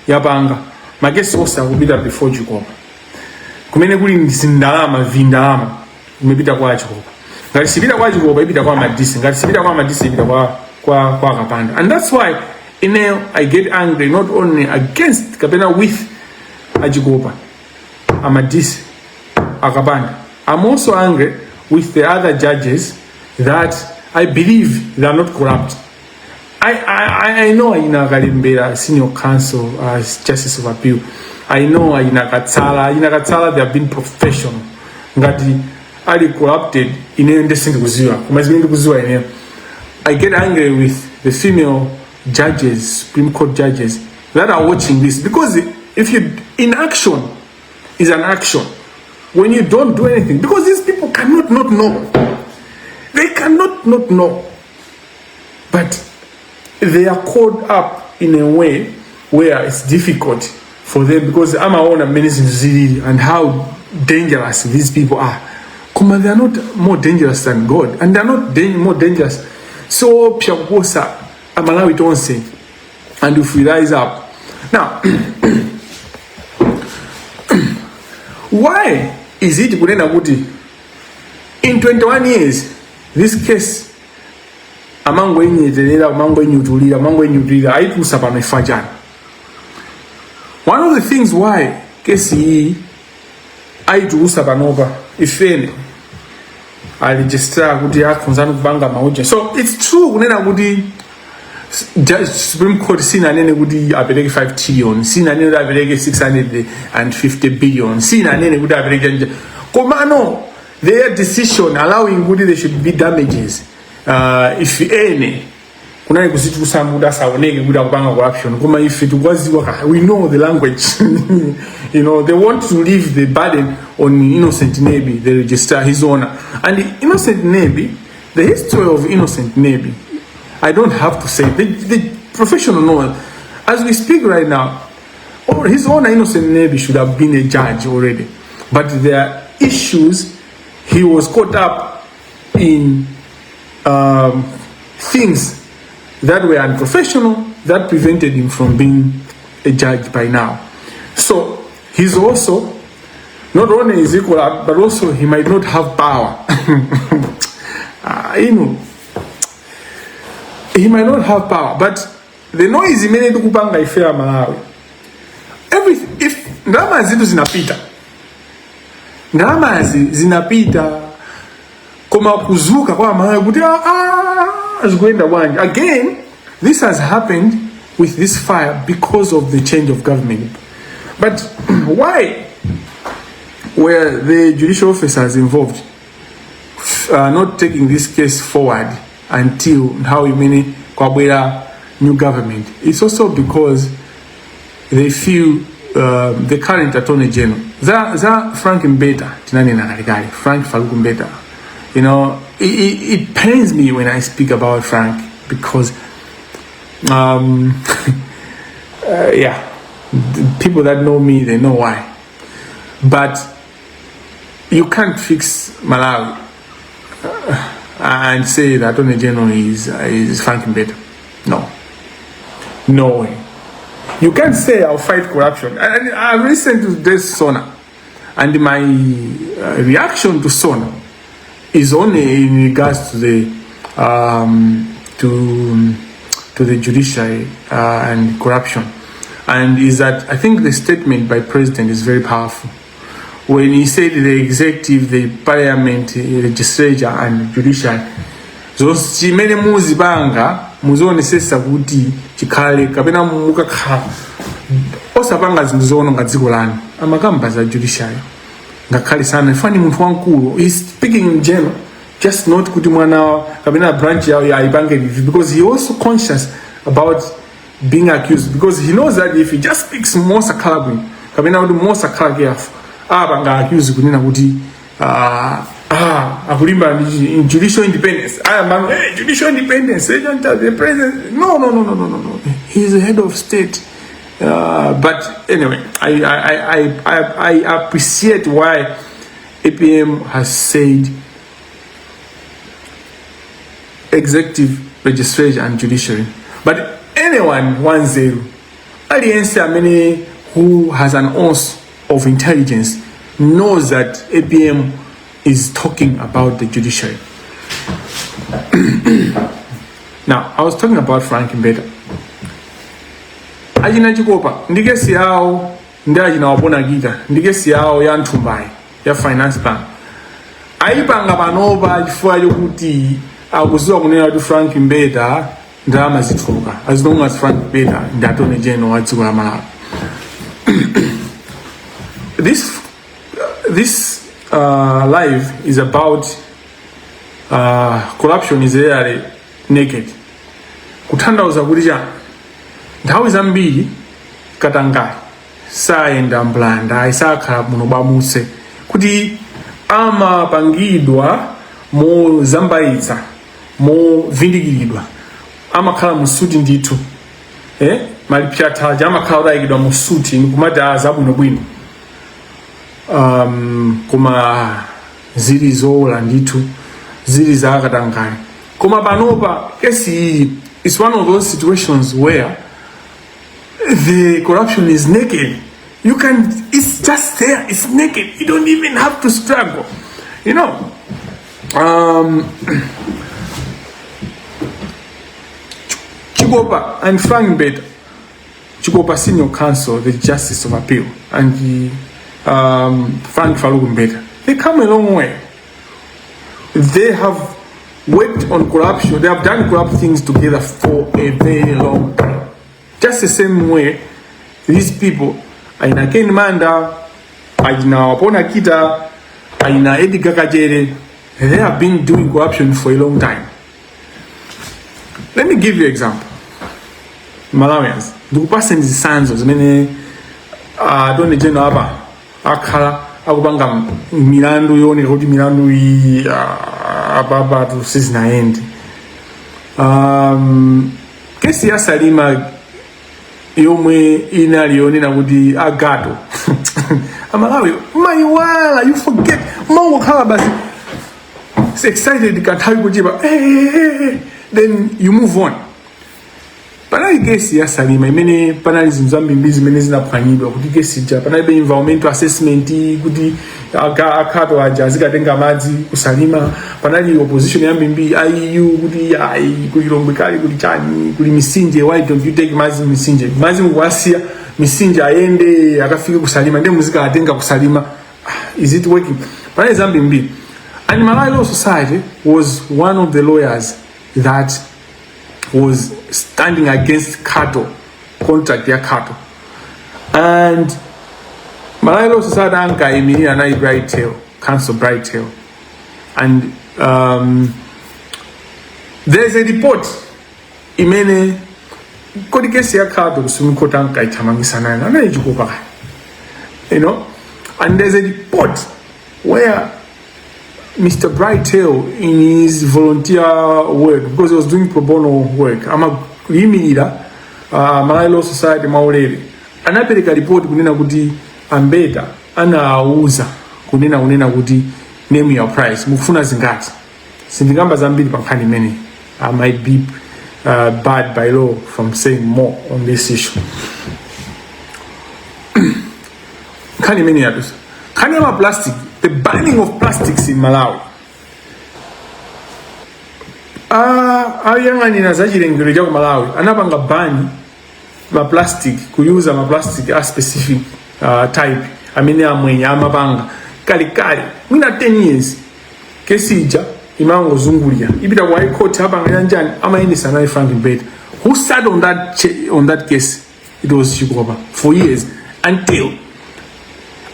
yapanga, makesi onse akupita before Chikopa. Kumene kuli zindalama, vindalama imepita kwa Chikopa. Ngati sipita kwa Chikopa, ipita kwa Madisi. Ngati sipita kwa Madisi, ipita kwa Kapanda. And that's why ineyo I get angry not only against kapena with aChikopa, aMadisi, aKapanda. I'm also angry with the other judges that I believe they are not corrupt. I know Aina Kalembera, senior counsel, justice of appeal. I know Aina Katsala. Aina Katsala, they have been professional. Ngati ali corrupted, ineyo ndesindikuziwa. Koma zimene ndikuziwa ineyo. I get angry with the female judges, Supreme Court judges that are watching this, because if you inaction is an action. When you don't do anything, because these people cannot not know. They cannot not know. But they are caught up in a way where it's difficult for them because amaona mmene zinthu zilili and how dangerous these people are. Koma they are not more dangerous than God, and they are not more dangerous, so kuposa Amalawi tonse. And if we rise up now, why is it kunena kuti in 21 years this case Amangoinyeterera, kumangoinyutulira, kumangoinyutulira, ayitulusa pano ifa chani? One of the things why kesi iyi ayitulusa panopa, ifene a registrar kuti akhonzani kupanga mauja. So it's true kunena kuti Supreme Court sinanene kuti apereke 5 trillion, sinanene kuti apereke 650 billion, sinanene kuti apereke nje. Komano their decision allowing kuti there should be damages, if any, kunali kuzitulusa kuti asaoneke kuti akupanga corruption. Koma ife tikwaziwa ka, we know the language. They want to leave the burden on Innocent Nebi, the registrar, His Honor. And Innocent Nebi, the history of Innocent Nebi, I don't have to say. The professional knows. As we speak right now, or His Honor Innocent Nebi should have been a judge already, but there are issues. He was caught up in things that were unprofessional that prevented him from being a judge by now. So he's also not only is equal, but also he might not have power. He might not have power, but the noise imene tikupanga ife ya Malawi, every if ndalama zitu zinapita, ndalamazi zinapita, koma kuzuka kwa Malawi kuti ah, ah, zikuyenda bwanji. Again, this has happened with this fire because of the change of government. But why were the judicial officers involved not taking this case forward until nthawi imene kwabwera new government? It's also because they feel the current Attorney General, za Frank Mbeta tinanena kalekale, Frank Faluku Mbeta. It pains me when I speak about Frank because yeah, the people that know me, they know why. But you can't fix Malawi and say the Attorney General is Frank Mbeta. No, no way. You can't say, "I'll fight corruption." And I've listened to this SONA, and my reaction to SONA is only in regards to the judiciary and corruption, and is that I think the statement by President is very powerful when he said the executive, the parliament, the legislature and judiciary, zonse chimene muzipanga muzionesesa kuti chikhale kapena mukakhala osapanga zinthu zoononga dziko lanu. Amakamba za judiciary ngakhale sana ifani munthu wamkulu, he's speaking in general, just not kuti mwana kapena branch yawo ayipange review, because he also conscious about being accused, because he knows that if he just speaks mosakhala bwino kapena kuti mosakhala careful, apanga accuse kunena kuti akulimba ndi judicial independence. Ayamba, "Hey, judicial independence, eh, the president." No, no, no, no, no, no, no, he's the head of state. But anyway, I appreciate why APM has said executive, legislature and judiciary. But anyone wanzeru, aliyense amene who has an ounce of intelligence knows that APM is talking about the judiciary. Now, I was talking about Frank Mbeta. Achina Chikopa ndi kesi yawo, ndi achina Wapona Kita ndi kesi yawo ya nthumbayi ya Finance Bank, ayipanga panopa chifukwa chokuti akuziwa kunena kuti Frank Mbeta ndalama zituluka as long as Frank Mbeta ndi Attorney General wa dziko la Malawi. This live is about corruption is rarely naked. Kutanthauza kuti chani? Nthawi zambiri katangale sayenda mblanda, isakhala muno bwamuse, kuti amapangidwa mozambaitsa, movindikiridwa, amakhala mu suti ndithu, eh? Malipyathaja amakhala otayikidwa mu suti nkumati a zabwinobwino, koma zili zowola ndithu, zili zakatangale. Koma panopa kesi iyi is one of those situations where the corruption is naked. You can, it's just there, it's naked. You don't even have to struggle. Chikopa and Frank Mbeta, Chikopa Senior Counsel, the Justice of Appeal, and the Frank Farouk Mbeta, they come a long way. They have worked on corruption, they have done corrupt things together for a very long time. Just the same way, these people, aina Ken Manda, aina Wapona Kita, aina Edgar Kachere, they have been doing corruption for a long time. Let me give you an example. Malawians, ndikupaseni zitsanzo zimene attorney general apa akhala akupanga milandu yooneka kuti milandu iyi apapatu sizinayende. Kesi ya Salima yomwe inali yonena kuti a Khato amalawi maiwala, you forget, mangokhala basi excited kanthawi kuchepa, hey, hey, hey, then you move on. Panali kesi ya Salima imene panali zinthu zambiri zimene zinaphwanyidwa kuti kesi ija panalibe environmental assessment kuti a Khato aja azikatenga madzi kusalima. Panali opposition yambiri IU kuti ayi, kuli Longwe kale, kuli chani, kuli misinje, why don't you take madzi misinje, madzi mukuwasiya misinje ayende akafike kusalima, ndiye muzikatenga kusalima. Is it working? Panali zambiri, and Malawi Law Society was one of the lawyers that was standing against Khato, contract ya Khato. And Malawi Law Society ankayimirira nayi Bright Theu, Counsel Bright Theu. And there's a report imene kodi kesi ya Khato ku Supreme Court ankaithamangisa nayo anali Chikopa and there's a report where Mr. Bright Theu, in his volunteer work, because he was doing pro bono work, amayimirira Malawi Law Society mwaulere, anapereka report kunena kuti a Mbeta anawauza kunena kuti, "Name your price, mukufuna zingati?" Sindikamba zambiri pa nkhani imeneyi. I might be barred by law from saying more on this issue. Nkhani imene yadusa, nkhani ya maplastic, the banning of plastics in Malawi. Ayang'anira za chilengedwe cha ku Malawi anapanga ban maplastic, kuyuza maplastic a specific type amene amwenye amapanga kalekale, mwina 10 years. Kesi ija imangozungulira, ipita ku High Court, apanga chanjani, amayendesa naye Frank Mbeta. Who sat on that case? It was Chikopa for years until,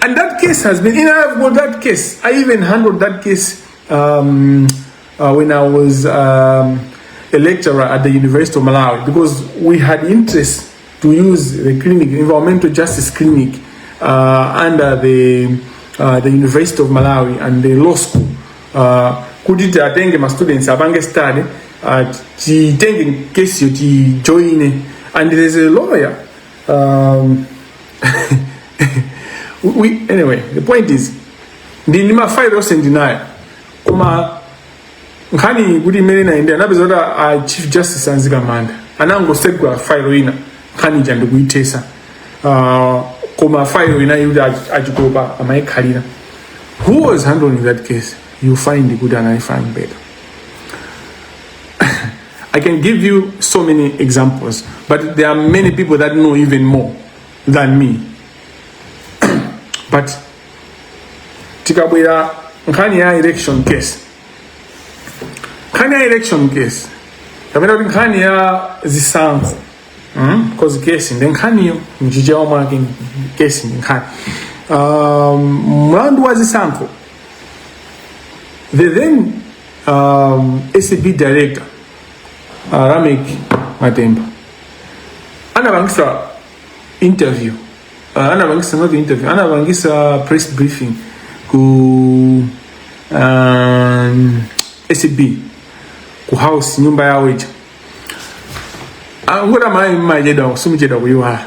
and that case has been in. I've got that case. I even handled that case when I was a lecturer at the University of Malawi, because we had interest to use the clinic, environmental justice clinic, under the University of Malawi and the law school, kuti tiatenge ma students apange study, titenge kesi yo tijoine. And there's a lawyer, anyway, the point is ndi mafailo onse ndinayo, koma nkhani kuti imene inayendera, anapeza kuti a Chief Justice a Mzikamanda anangosegula failo ina, nkhani ija ndikuyithesa, koma failo ina kuti achikopa amayikhalira. Who was handling that case? You find kuti anali Frank Mbeta. I can give you so many examples, but there are many people that know even more than me. But tikabwera nkhani ya election case, nkhani ya election case kapena kuti nkhani ya zisankho, Cause case ndi nkhaniyo, mchichewa mwake case ndi nkhani, mlandu wa zisankho, the then ACB director, Reyneck Matemba, anapangisa interview, anapangisa, not interview, anapangisa press briefing ku ACB ku house, nyumba yawo ija. Ngoti Amalawi mmachedwa, simuchedwa kuyiwala.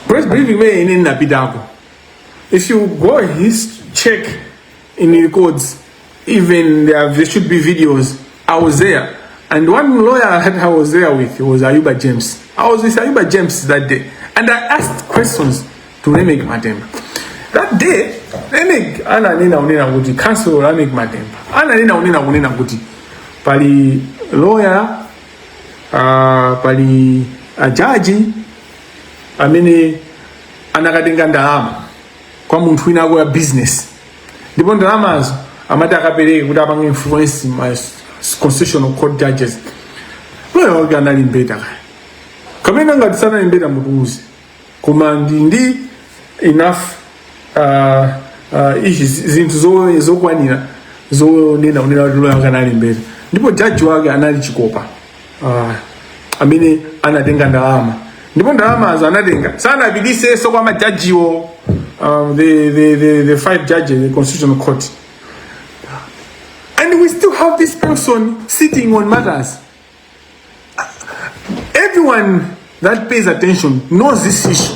Press briefing imene ine ndinapitako, if you go his check in the records, even there should be videos. I was there, and one lawyer that I was there with was Ayuba James. I was with Ayuba James that day, and I asked questions to Reyneck Matemba that day. Reyneck ananena unena kuti, Counsel Reyneck Matemba ananena unena kunena kuti pali lawyer. Pali ajaji amene anakatenga ndalama kwa munthu wina wa business, ndipo ndalamazo amati akapereke kuti apange influence ma Constitutional Court judges. Loya wake anali Mbeta kaya kapena ngati sanali Mbeta mutiuze, koma ndi enough ichi zinthu zokwanira zonena kunena kuti loya wake anali Mbeta, ndipo jaji wake anali Chikopa, amene anatenga ndalama, ndipo ndalamazo anatenga sanapitisenso kwa majajiwo, the five judges, the Constitutional Court. And we still have this person sitting on matters. Everyone that pays attention knows this issue.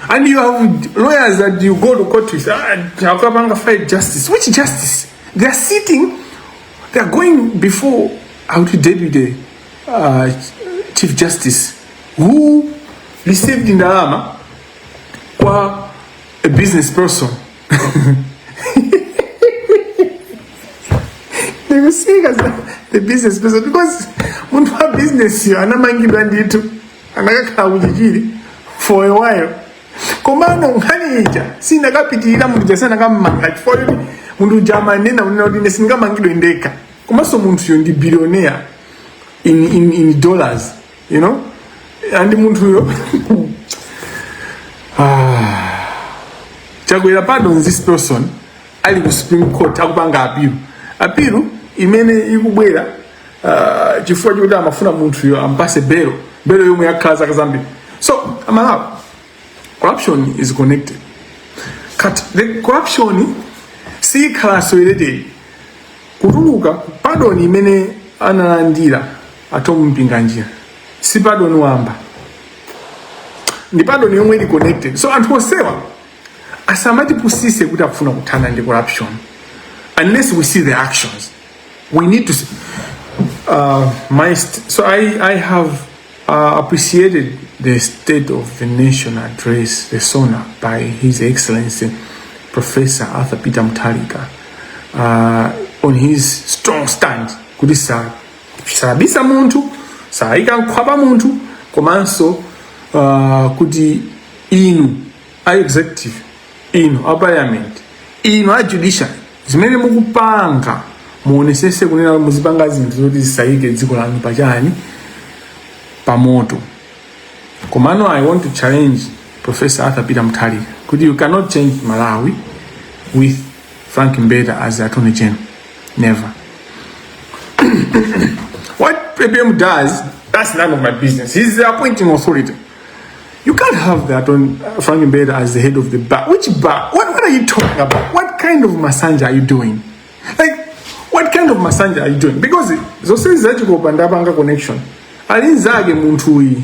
And you have lawyers that you go to court with, ah, akapanga fight justice. Which justice? They are sitting, they are going before our deputy chief justice who received ndalama kwa a business person. Ndikuseka the business person because munthu wa business yo anamangidwa ndithu, anakakhala kuchichiri for a while, komano nkhani ija sinakapitirira. Munthu uja sanakammanga chifukwa choti munthu uja amanena kunena kuti ine sindingamangidwe ndekha, komanso munthuyo ndi billionaire in dollars, and munthuyo, ah, Chakwera pardons this person ali ku Supreme Court akupanga appeal, appeal imene ikubwera chifukwa chokuti amafuna munthuyo ampase belo, belo yomwe yakhala zaka zambiri. So Amalawi, corruption is connected. Cut the corruption sikhala isolated. Kutuluka pardon imene analandira a Thom Mpinganjira si pardon wamba, ndi pardon yomwe ili connected. So anthu onsewa asamatipusise kuti akufuna kuthana ndi corruption unless we see the actions. We need to see. So I have appreciated the State of the Nation Address, the SONA, by His Excellency Professor Arthur Peter Mutharika on his strong stand kuti sabisa munthu, sayika nkhwapa munthu, komanso kuti inu a executive, inu a parliament, inu a judiciary, zimene mukupanga muonesese kunena muzipanga zinthu zoti zisayike dziko lanu pachani, pamoto. Komano I want to challenge Professor Arthur Peter Mutharika kuti you cannot change Malawi with Frank Mbeta as the Attorney General. Never. What APM does, that's none of my business. He's the appointing authority. You can't have that on Frank Mbeta as the head of the bar. Which bar? What are you talking about? What kind of masanja are you doing? Like, what kind of masanja are you doing? Because zonse zachikopa ndapanga connection. Ali nzake munthu uyi,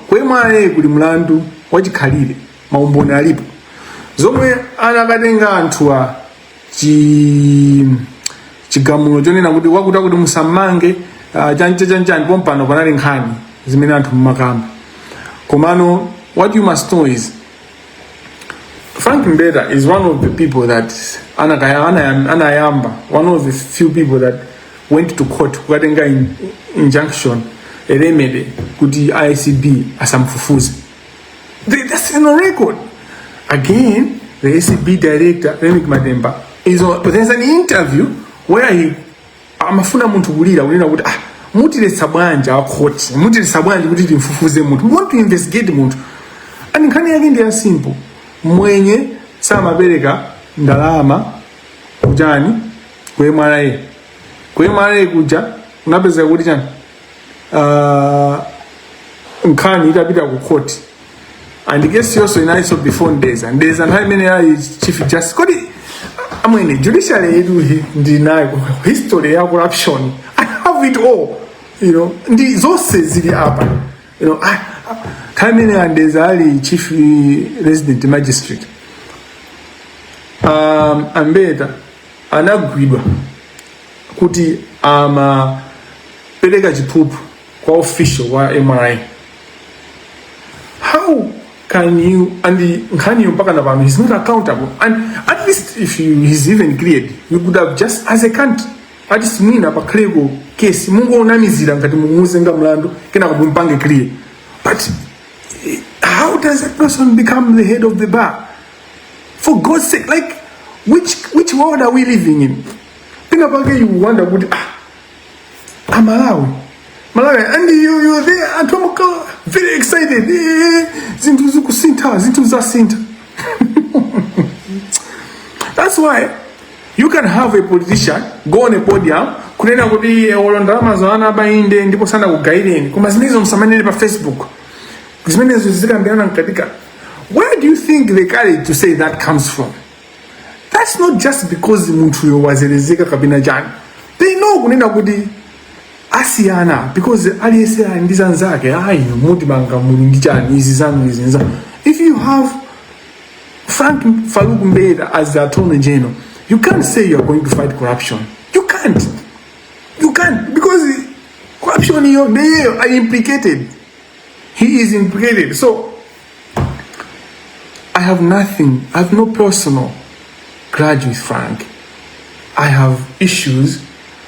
kwemwaye kuli mlandu wachikhalire, maumboni alipo. Zomwe anakatenga anthu a chigamulo chonena kuti wakuti akuti musammange, chancha chanchani, pompano panali nkhani zimene anthu mumakamba. Komano what you must know is Frank Mbeta is one of the people that anayamba, one of the few people that went to court kukatenga injunction, a remedy kuti ACB asamfufuze. That's in a record. Again, the ACB director, Reyneck Matemba, is on, there's an interview where he amafuna munthu kulira kunena kuti, ah, mutiletsa bwanji a court, mutiletsa bwanji kuti timfufuze munthu, we want to investigate munthu. And nkhani yake ndi ya simple: mwenye samapereka ndalama kuchani, ku MRA, ku MRA kuja unapeza kuti chani, nkhani itapita ku court and kesi yonso inalinso before Ndeza. Ndeza nthawi imene ali Chief Justice. Kodi amwene, judiciary yetu ndi nayo history ya corruption. I have it all, ndi zonse zili apa. Nthawi imene a Ndeza ali chief resident magistrate, a Mbeta anagwidwa kuti amapereka chiphuphu kwa official wa MRA. How can you? And nkhaniyo mpaka na pano he's not accountable. And at least if he's even cleared, you could have just, as a country, at least mwina pakhaleko case, mungoonamizira ngati mukumuzenga mlandu, kenako mumpange clear. But how does that person become the head of the bar? For God's sake, like, which world are we living in? Pena pake you wonder kuti, ah, Amalawi, Malawi, and you there, anthu amakhala very excited, zinthu zikusintha, zinthu zasintha. That's why you can have a politician go on a podium kunena kuti olo ndalama zo anaba inde ndipo sanakugayireni, koma zimenezo musamanene pa Facebook, zimenezo zikambirana mkatika. Where do you think the courage to say that comes from? That's not just because munthuyo wazelezeka kapena chani. They know kunena kuti asiyana because aliyense ali ndi zanzake. Ayi, mutimanga muli ndi chani, izi zanu, izi nzanu. If you have Frank Farouk Mbeta as the Attorney General, you can't say you are going to fight corruption. You can't. You can't, because corruption iyo they are implicated. He is implicated. So I have nothing. I have no personal grudge with Frank. I have issues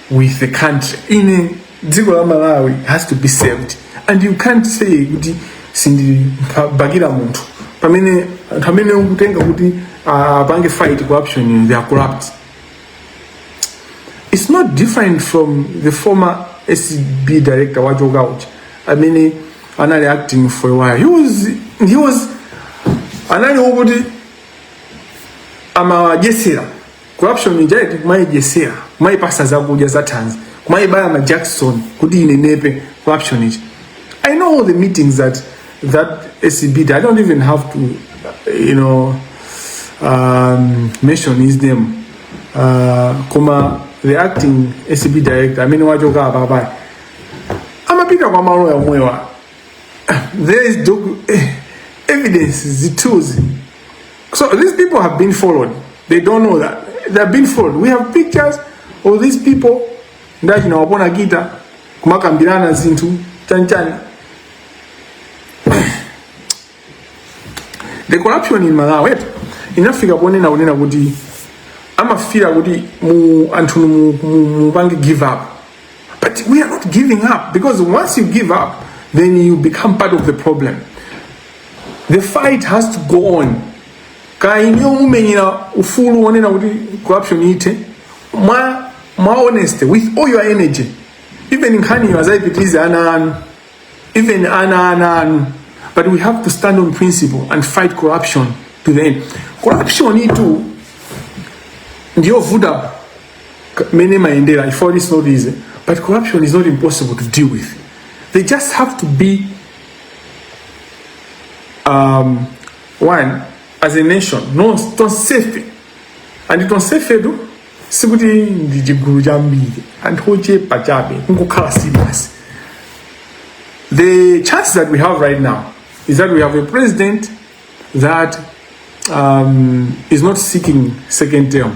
with the country. In dziko la Malawi has to be saved. And you can't say kuti sindibakira munthu pamene anthu amene ukutenga kuti apange fight corruption, they are corrupt. It's not different from the former ACB director wachoka uja amene anali acting for a while. He was anali wokuti amadyesera corruption ija, kumayidyesera, kumayipasa zakudya za thanzi, kumayibaya ma Jackson kuti inenepe corruption ija. I know all the meetings that ACB did. I don't even have to mention his name, koma the acting ACB director amene wachoka apapayi amapita kwa maloya omwewa. There is evidence, zithunzi. So these people have been followed. They don't know that they have been followed. We have pictures of these people ndachina wapona kita kumakambirana zinthu chanchani. The corruption in Malawi inafika ponena kunena kuti amafira kuti mu anthu mupange give up, but we are not giving up, because once you give up, then you become part of the problem. The fight has to go on. Kaya inuyo mumenyera ufulu wonena kuti corruption ithe mwa honesty, with all your energy, even nkhaniyo azayipitirize ana anu, even ana anu, but we have to stand on principle and fight corruption to the end. Corruption itu ndiyovuta mene mayendera. If it's not easy, but corruption is not impossible to deal with. They just have to be one as a nation, no tonsefe, and tonsefetu sikuti ndi chigulu chambiri, anthu ochepa chabe, kungokhala serious. The chance that we have right now is that we have a president that is not seeking second term,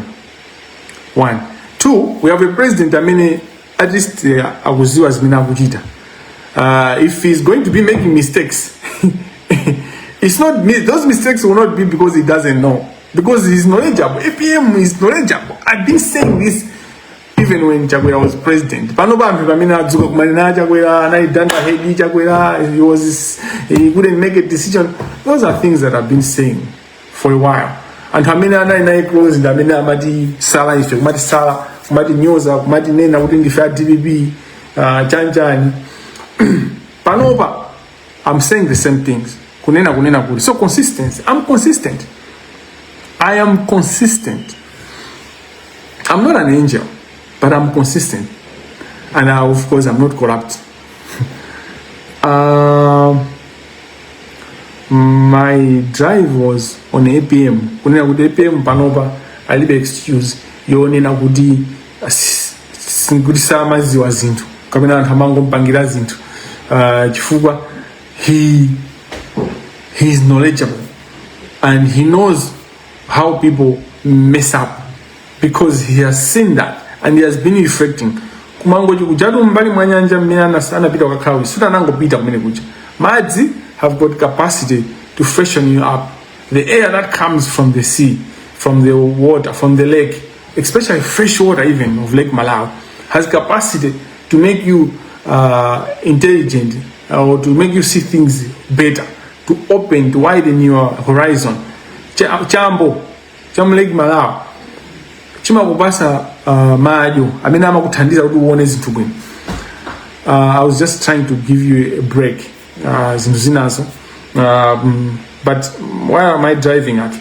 one. Two, we have a president amene at least akuziwa zimene akuchita. If he's going to be making mistakes, it's not me, those mistakes will not be because he doesn't know, because he's knowledgeable. APM is knowledgeable. I've been saying this even when Chakwera was president. Pano panthu pamene adzuka kumanena Chakwera anali dunderhead, Chakwera he couldn't make a decision. Those are things that I've been saying for a while. Anthu amene anali naye close ndi amene amati sala ife, kumati sala, kumati nyoza, kumati nena kuti ndife a DPP, chanchani. Panopa I'm saying the same things, kunena kuti so consistency, I'm consistent. I am consistent. I'm not an angel, but I'm consistent. And of course, I'm not corrupt. My drive was on APM. Kunena kuti APM panopa alibe excuse yonena kuti kuti samaziwa zinthu kapena anthu amangompangira zinthu, chifukwa he is knowledgeable and he knows how people mess up because he has seen that and he has been reflecting. Kumangochi kujatu mbali mwa nyanja mmene anapita kukakhala, suti anangopita kumene kuja. Madzi have got capacity to freshen you up. The air that comes from the sea, from the water, from the lake, especially fresh water even of Lake Malawi, has capacity to make you intelligent or to make you see things better, to open, to widen your horizon. Chambo cha mu Lake Malawi chimakupasa madyo amene amakuthandiza kuti uone zinthu bwino. I was just trying to give you a break, zinthu zinazo, but where am I driving at?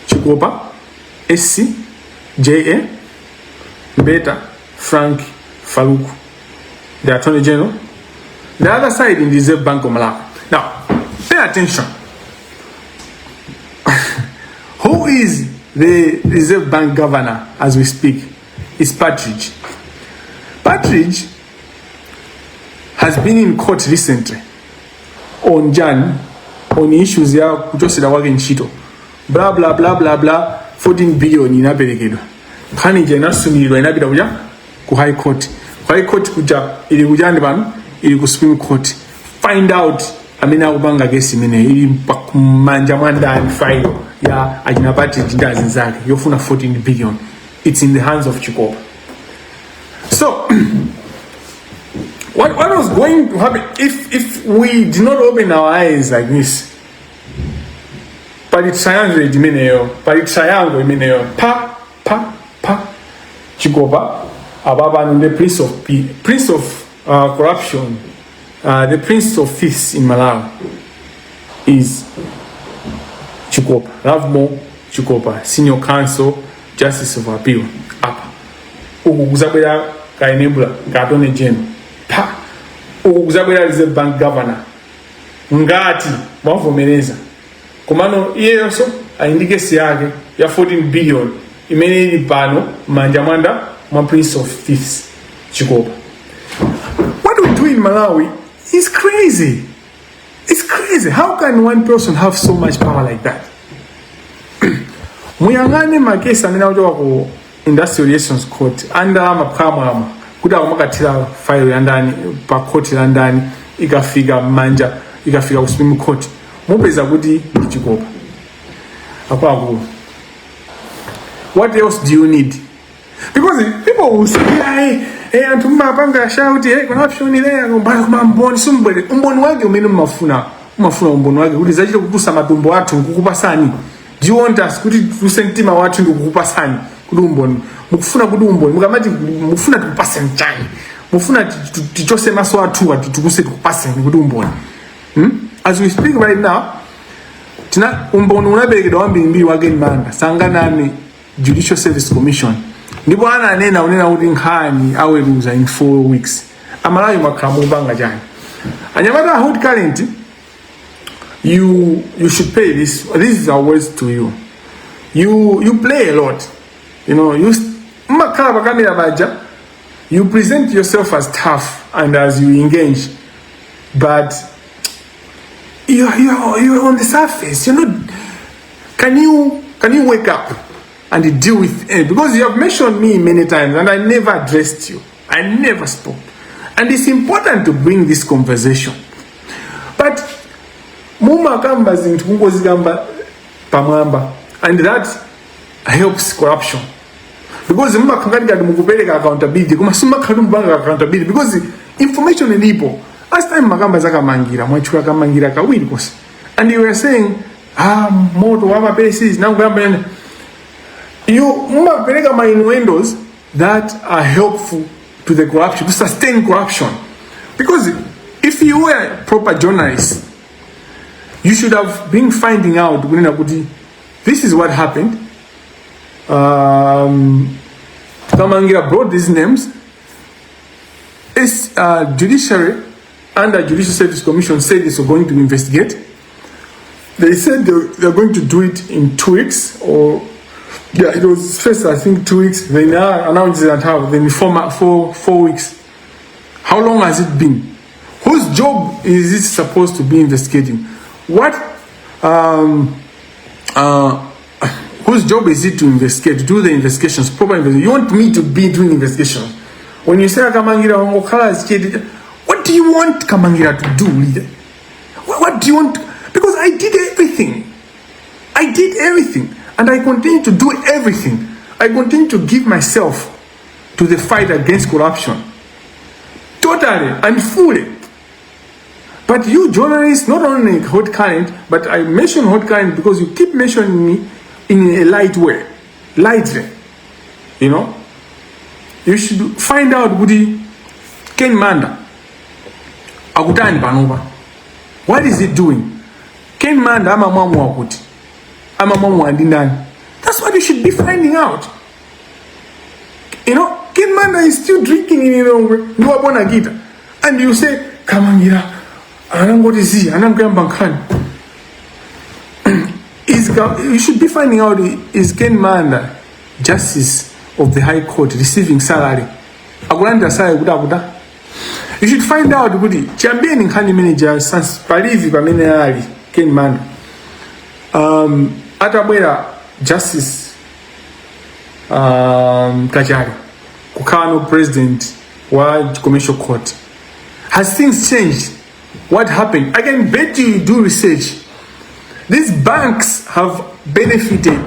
Chikopa SC, JA Mbeta, Frank Faluku, the Attorney General. The other side in the Reserve Bank of Malawi. Now pay attention. Who is the Reserve Bank governor as we speak? Is Partridge. Partridge has been in court recently on Jan on issues ya kuchosera kwake ntchito, bla bla bla bla bla. 14 billion inaperekedwa, nkhani ija inasumiridwa, inapita kuja ku High Court. Ku High Court kuja ili kuchani? Pano ili ku Supreme Court. Find out amene akupanga kesi imeneyi. Ili kumanja mwa ndani file ya achina Partridge ndi azinzake yofuna 14 billion? It's in the hands of Chikopa. So what was going to happen if we did not open our eyes like this? Pali triangle imeneyo, pali triangle imeneyo, pa pa pa Chikopa apapano, the prince of prince of corruption, the prince of thieves in Malawi is Chikopa, Lovemore Chikopa, Senior Counsel, Justice of Appeal. Apa uku kuzabwera ka enabler ka Attorney General, pa uku kuzabwera Reserve Bank governor ngati mwavomereza. Komano iyeyonso ali ndi kesi yake ya 14 billion imene ili pano m'manja mwanda mwa prince of thieves Chikopa. What we do in Malawi is crazy. It's crazy. How can one person have so much power like that? Muyang'ane makesi amene akuchoka ku Industrial Relations Court andalama phwamwamwa kuti akumakathira file ya ndani pa court la ndani, ikafika m'manja, ikafika ku Supreme Court, mupeza kuti ndi Chikopa. Akuluakulu, what else do you need? Because people will say, "Hey, hey, anthu mmapanga shout, hey, corruption ile, koma umboni sumbwere." Umboni wake umene mmafuna, umafuna umboni wake kuti zachite kutusa matumbo athu nkukupasani? Do you want us kuti tuse mtima wathu ndikukupasani kuti umboni? Mukufuna kuti umboni, mukamati mukufuna tikupaseni chani? Mufuna tichose maso athu ati tikuse tikupaseni kuti umboni, As we speak right now, tina umboni unaperekedwa wambirimbiri wake manda sanganame Judicial Service Commission, ndipo ananena unena kuti nkhani aweruza in 4 weeks. Amalawi, mwakhala mukupanga chani? Anyamata, Hot Current, you should pay this. This is our words to you. You play a lot, you mmakhala pa kamera paja, you present yourself as tough and as you engage, but you're on the surface. You're not. Can you wake up and deal with it? Because you have mentioned me many times and I never addressed you. I never spoke. And it's important to bring this conversation. But mumakamba zinthu kungozikamba pamwamba, and that helps corruption, because mumakhala ngati mukupereka accountability koma simumakhala mupanga accountability, because information ilipo. Last time makamba zakamangira, mwachula Kamangira kawiri kosa, and you were saying, "Ah, moto wa mapesi nangoyamba." You mumapereka ma innuendos that are helpful to the corruption, to sustain corruption, because if you were proper journalists, you should have been finding out kunena kuti this is what happened. Kamangira brought these names. It's judiciary under Judicial Service Commission said it's going to investigate. They said they're going to do it in 2 weeks, or yeah, it was first, I think, 2 weeks. They now announced it at how then 4 weeks. How long has it been? Whose job is it supposed to be investigating? What whose job is it to investigate, to do the investigations, proper investigation? You want me to be doing investigations? When you say Kamangira wangokhala zichete, what do you want Kamangira to do, leader? What do you want? Because I did everything. I did everything. And I continue to do everything. I continue to give myself to the fight against corruption totally and fully. But you journalists, not only Hot Current, but I mention Hot Current because you keep mentioning me in a light way, lightly. You know, you should find out kuti Ken Manda akutani panopa. What is he doing? Ken Manda amamwa kuti, amamwa ndi ndani? That's what you should be finding out. You know, Ken Manda is still drinking in Lilongwe ndi Wapona Kita. And you say, Kamangira, anangoti zi, anangoyamba nkhani. You should be finding out, is Ken Manda, Justice of the High Court, receiving salary? Akulandira salary kuti akuta? You should find out kuti chiyambireni nkhani imene ja pa leave pamene ali Ken Manda. Atabwera Justice Kachale kukhala no president wa commercial court, has things changed? What happened? I can bet you do research. These banks have benefited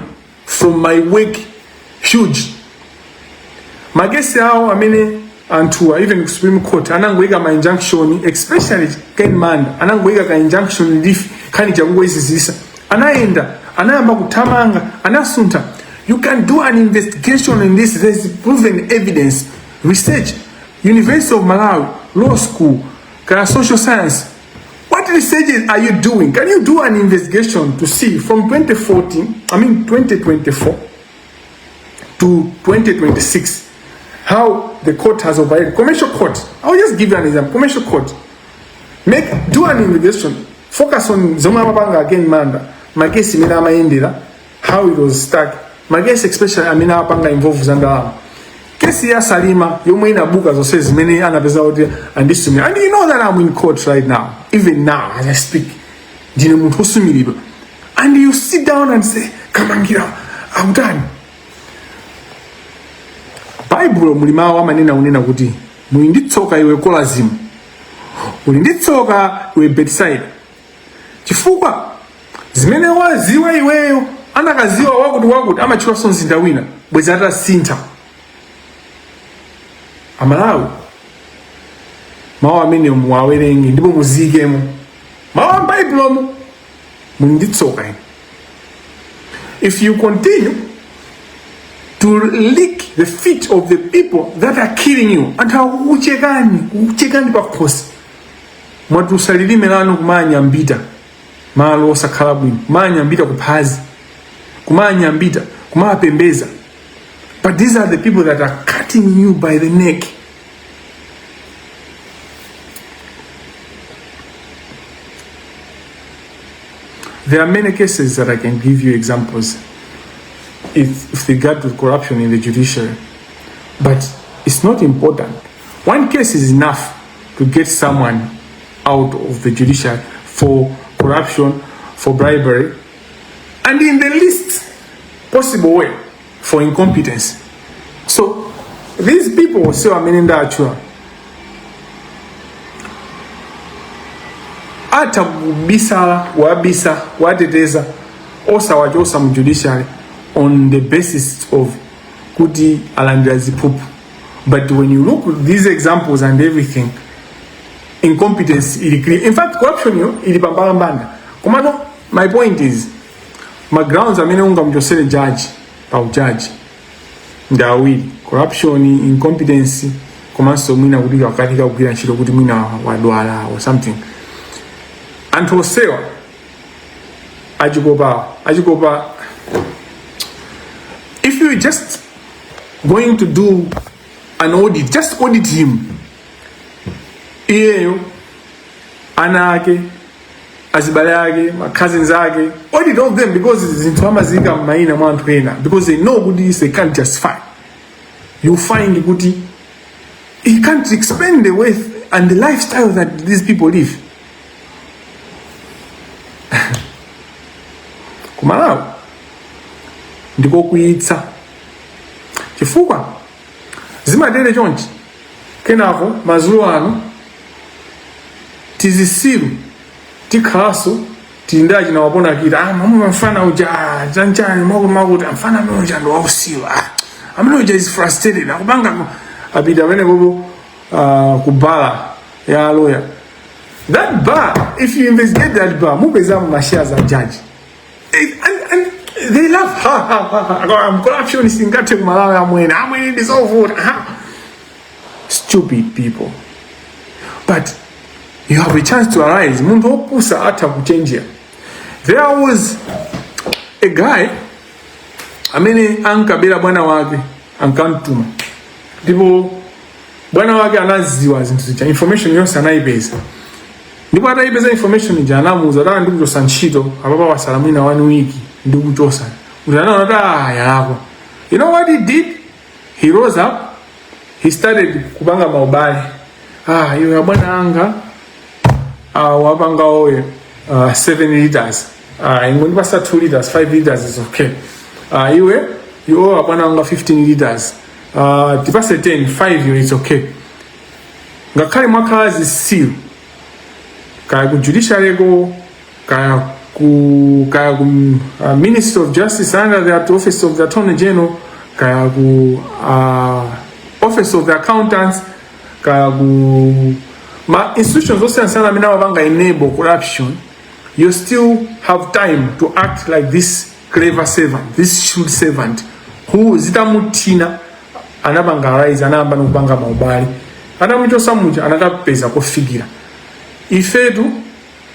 from my work huge. Makesi awo amene anthuwa even ku Supreme Court anangoyika ma injunction, especially Ken Manda anangoyika ka injunction relief, nkhani chakungoyizizisa, anayenda, anayamba kuthamanga, anasuntha. You can do an investigation in this. There's proven evidence. Research, University of Malawi Law School kaya social science. What researches are you doing? Can you do an investigation to see from 2014, I mean 2024 to 2026, how the court has operated? Commercial court. I'll just give you an example. Commercial court. Make do an investigation. Focus on zomwe amapanga Ken Manda, makesi imene amayendera, how it was stuck. Makesi especially amene amapanga involve za ndalama. Kesi ya Salima yomwe inabuka zonse zimene anapeza kuti andisumira. And you know that I'm in court right now. Even now as I speak. Ndine munthu osumiridwa. And you sit down and say, Kamangira, akutani? Baibulo muli mawu amanena kunena kuti muli ndi tsoka iwe Korazimu, uli ndi tsoka iwe Betisaida, chifukwa zimene waziwa iweyo anakaziwa wakuti wakuti amatchulanso mzinda wina bwezi atasintha. Amalawi, mawu amene muwawerenge ndipo muziyikemo mawu a m'Baibulomo, muli ndi tsoka inu if you continue to lick the feet of the people that are killing you. Anthu akukuchekani, kukuchekani pakhosi, mwatulutsa lilime lanu kumanyambita malo osakhala bwino, kumanyambita kuphazi, kumanyambita, kumapembeza, but these are the people that are cutting you by the neck. There are many cases that I can give you examples if regard to corruption in the judiciary, but it's not important. One case is enough to get someone out of the judiciary for corruption, for bribery, and in the least possible way for incompetence. So these people say amene ndatchula atha kubisala, kuwabisa, kuwateteza, osawachosa mu judiciary on the basis of kuti alandira ziphuphu. But when you look at these examples and everything, incompetence ili clear. In fact, corruption yo ili pambalambanda. Komano my point is, ma grounds amene ungamuchosere judge pa ujaji ndi awiri: corruption, incompetence, komanso mwina kuti wakanika kugwira ntchito, kuti mwina wadwala or something. Anthu osewa achikopa achikopa, if you just going to do an audit, just audit him, iyeyo, ana ake, azibale ake, ma cousins ake, audit all of them, because zinthu amaziyika m'mayina mwa anthu ena because they know kuti they can't justify. You find kuti he can't explain the wealth and the lifestyle that these people live. Kumalawi ndikokwiyitsa chifukwa zimatere chonchi, kenako madzulo ano tizisiru tikhalanso tili ndi achina Wapona Kita, ah, mamuna mfana uja, ah, chanchani makuti makuti mfana amene uja ndi wausiru, ah, amene uja is frustrated akupanga. Apita pamene popo ku bar ya lawyer. That bar, if you investigate that bar, mupezamo ma shares a judge. And they laugh, ha ha ha ha. Corruption singathe ku Malawi amwene, amwene ndizovuta. Ha. Stupid people. But you have a chance to arise. Munthu wopusa atha kuchenjera. There was a guy amene ankabera bwana wake, ankamtuma, ndipo bwana wake anaziwa zinthu zija, information yonse anayipeza. Ndipo atayipeza information ija, anamuuza kuti ndikuchosa ntchito apapa, wasala mwina one week ndikuchosa. Kuti anaona kuti ah, yalakwa. You know what he did? He rose up, he started kupanga maubale. Ah, iwe abwana anga, ah, wapanga oye 7 liters, ah, ingondipasa 2 liters, 5 liters is okay. Ah, iwe iwo abwana anga 15 liters, tipase 10, 5 yo, it's okay. Ngakhale mwakhala zisilu, kaya ku judiciary ko, kaya ku Ministry of Justice under the Office of the Attorney General, kaya ku Office of the Accountants, kaya ku ma institutions osiyanasiyana amene amapanga enable corruption, you still have time to act like this clever servant, this shrewd servant who zitamuthina anapanga arise, anayamba nikupanga maubale. Atamuchosa muja, anakapeza kofikira. Ifetu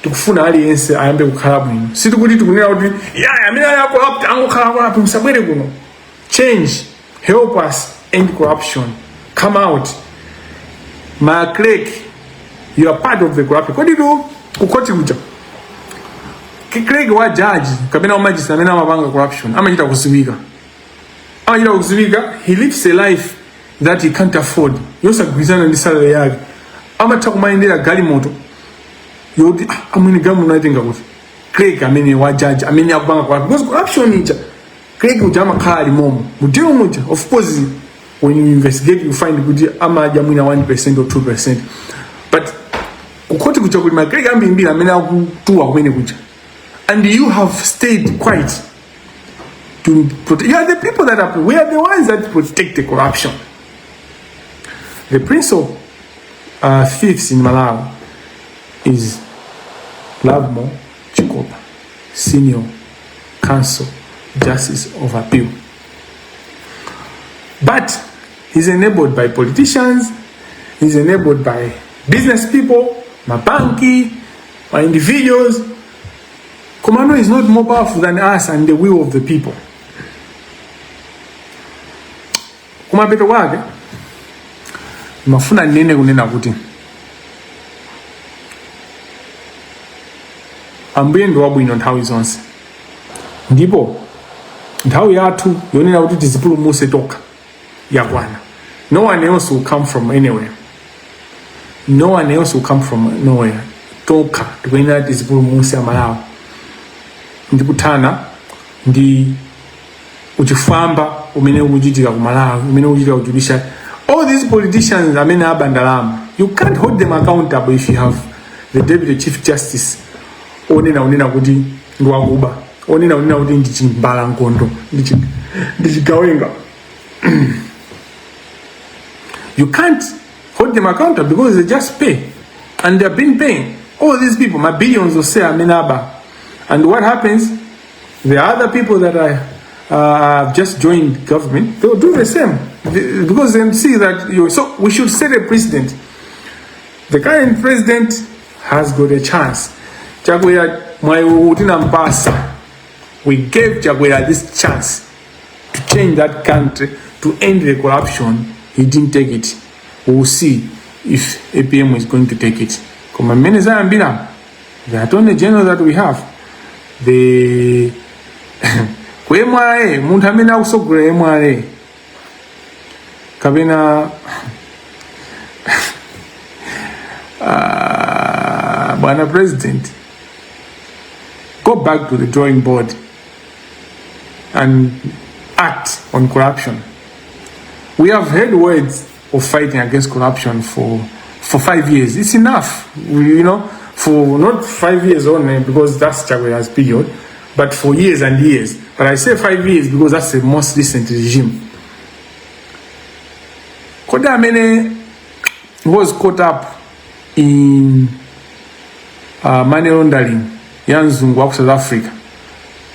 tikufuna aliyense ayambe kukhala bwino. Sitikuti tikunena kuti yaya amene ali corrupt angokhala corrupt, musabwere kuno. Change, help us end corruption. Come out. Ma clerk, you are part of the corruption. Kodi tu kukoti kuja clerk wa judge kapena wa magistrate amene amapanga corruption amachita kuziwika, amachita kuziwika. He lives a life that he can't afford, yosagwirizana ndi salary yake. Amatha kumayendera galimoto yoti, ah, amwene, galimoto aitenga kuti? Clerk amene wa judge amene akupanga corruption, because corruption ija, clerk uja amakhala ali momo mu deal muja. Of course, when you investigate, you find kuti amadya mwina 1% or 2%, but kukhoti kuja kuli ma clerk ambirimbiri amene akutuwa kumene kuja, and you have stayed quiet to protect. You are the people that are, we are the ones that protect the corruption. The prince of thieves in Malawi is Lovemore Chikopa, Senior Counsel, Justice of Appeal. But he's enabled by politicians, he's enabled by business people, mabanki, by individuals. Komano is not more powerful than us and the will of the people. Kumapeto kwake mafuna nene kunena kuti Ambuye ndi wabwino nthawi zonse, ndipo nthawi yathu yonena kuti tizipulumuse tokha yakwana. No one else will come from anywhere, no one else will come from nowhere. Tokha tikuyenera tizipulumuse Amalawi ndi kuthana ndi uchifwamba umene ukuchitika ku Malawi, umene ukuchitika ku judiciary. All these politicians amene aba ndalama, you can't hold them accountable if you have the deputy chief justice onena unena kuti ndi wakuba, onena unena kuti ndi chimbalangondo, ndi chigawenga. You can't hold them accountable because they just pay, and they have been paying all these people ma billions onse amene aba. And what happens? The other people that are have just joined government, they will do the same because they see that you. So we should set a precedent. The current president has got a chance. Chakwera mwayi tinampasa. We gave Chakwera this chance to change that country, to end the corruption. He didn't take it. We will see if APM is going to take it. Koma mmene zayambira, the attorney general that we have, the ku MRA, munthu amene akusogolera MRA kapena bwana president, go back to the drawing board and act on corruption. We have heard words of fighting against corruption for 5 years. It's enough, for not 5 years only, because that's Chakwera's period, but for years and years. But I say 5 years because that's the most recent regime. Kodi amene was caught up in money laundering ya mzungu wa ku South Africa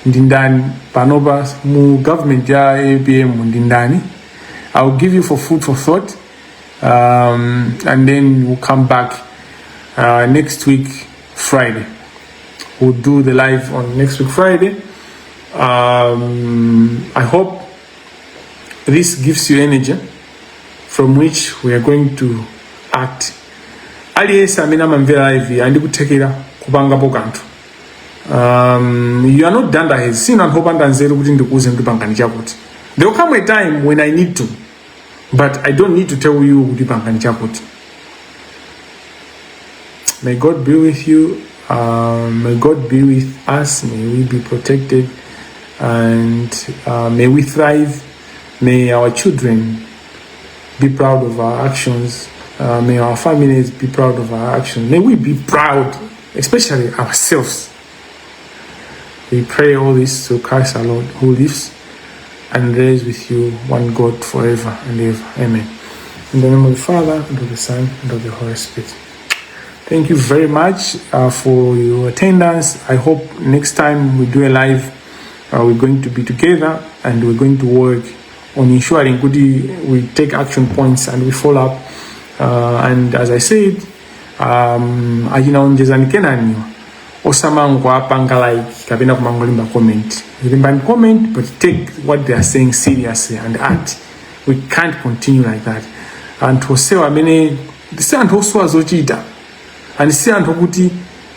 ndi ndani panopa mu government ya APM ndi ndani? I will give you for food for thought, and then we'll come back next week Friday. We'll do the live on next week Friday. I hope this gives you energy from which we are going to act. Aliyense amene amamvera live andikuthekera kupangapo kanthu. You are not dunderheads, sinu anthu opanda nzeru kuti ndikuuze kuti pangani chakuti. There will come a time when I need to, but I don't need to tell you kuti pangani chakuti. May God be with you. May God be with us. May we be protected and may we thrive. May our children be proud of our actions. May our families be proud of our actions. May we be proud, especially ourselves. We pray all this to Christ our Lord, who lives and reigns with you, one God, forever and ever. Amen. In the name of the Father, and of the Son, and of the Holy Spirit. Thank you very much for your attendance. I hope next time we do a live, we're going to be together and we're going to work on ensuring kuti we take action points and we follow up. And as I said, achina Onjezani Kenaniwa osamangowapanga like kapena kumangolemba comment. Lembani comment, but take what they are saying seriously and act. We can't continue like that. Anthu osewa amene si anthu osowa zochita and si anthu okuti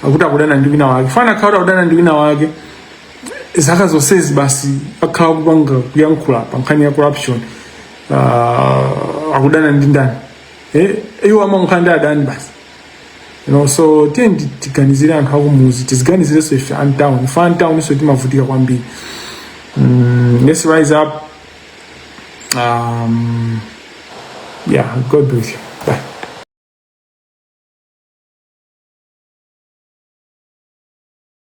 akuti akudana ndi wina wake fana akhala akudana ndi wina wake zaka zonsezi basi akhala kupanga kuyankhula pa nkhani ya corruption, akudana ndi ndani? Eh, iwo amakhala ndi adani basi. So tiye tiganizire anthu akumuzi, tiziganizirenso ife a m'town. Ife a m'town iso timavutika kwambiri. Let's rise up. Yeah, God bless you. Bye.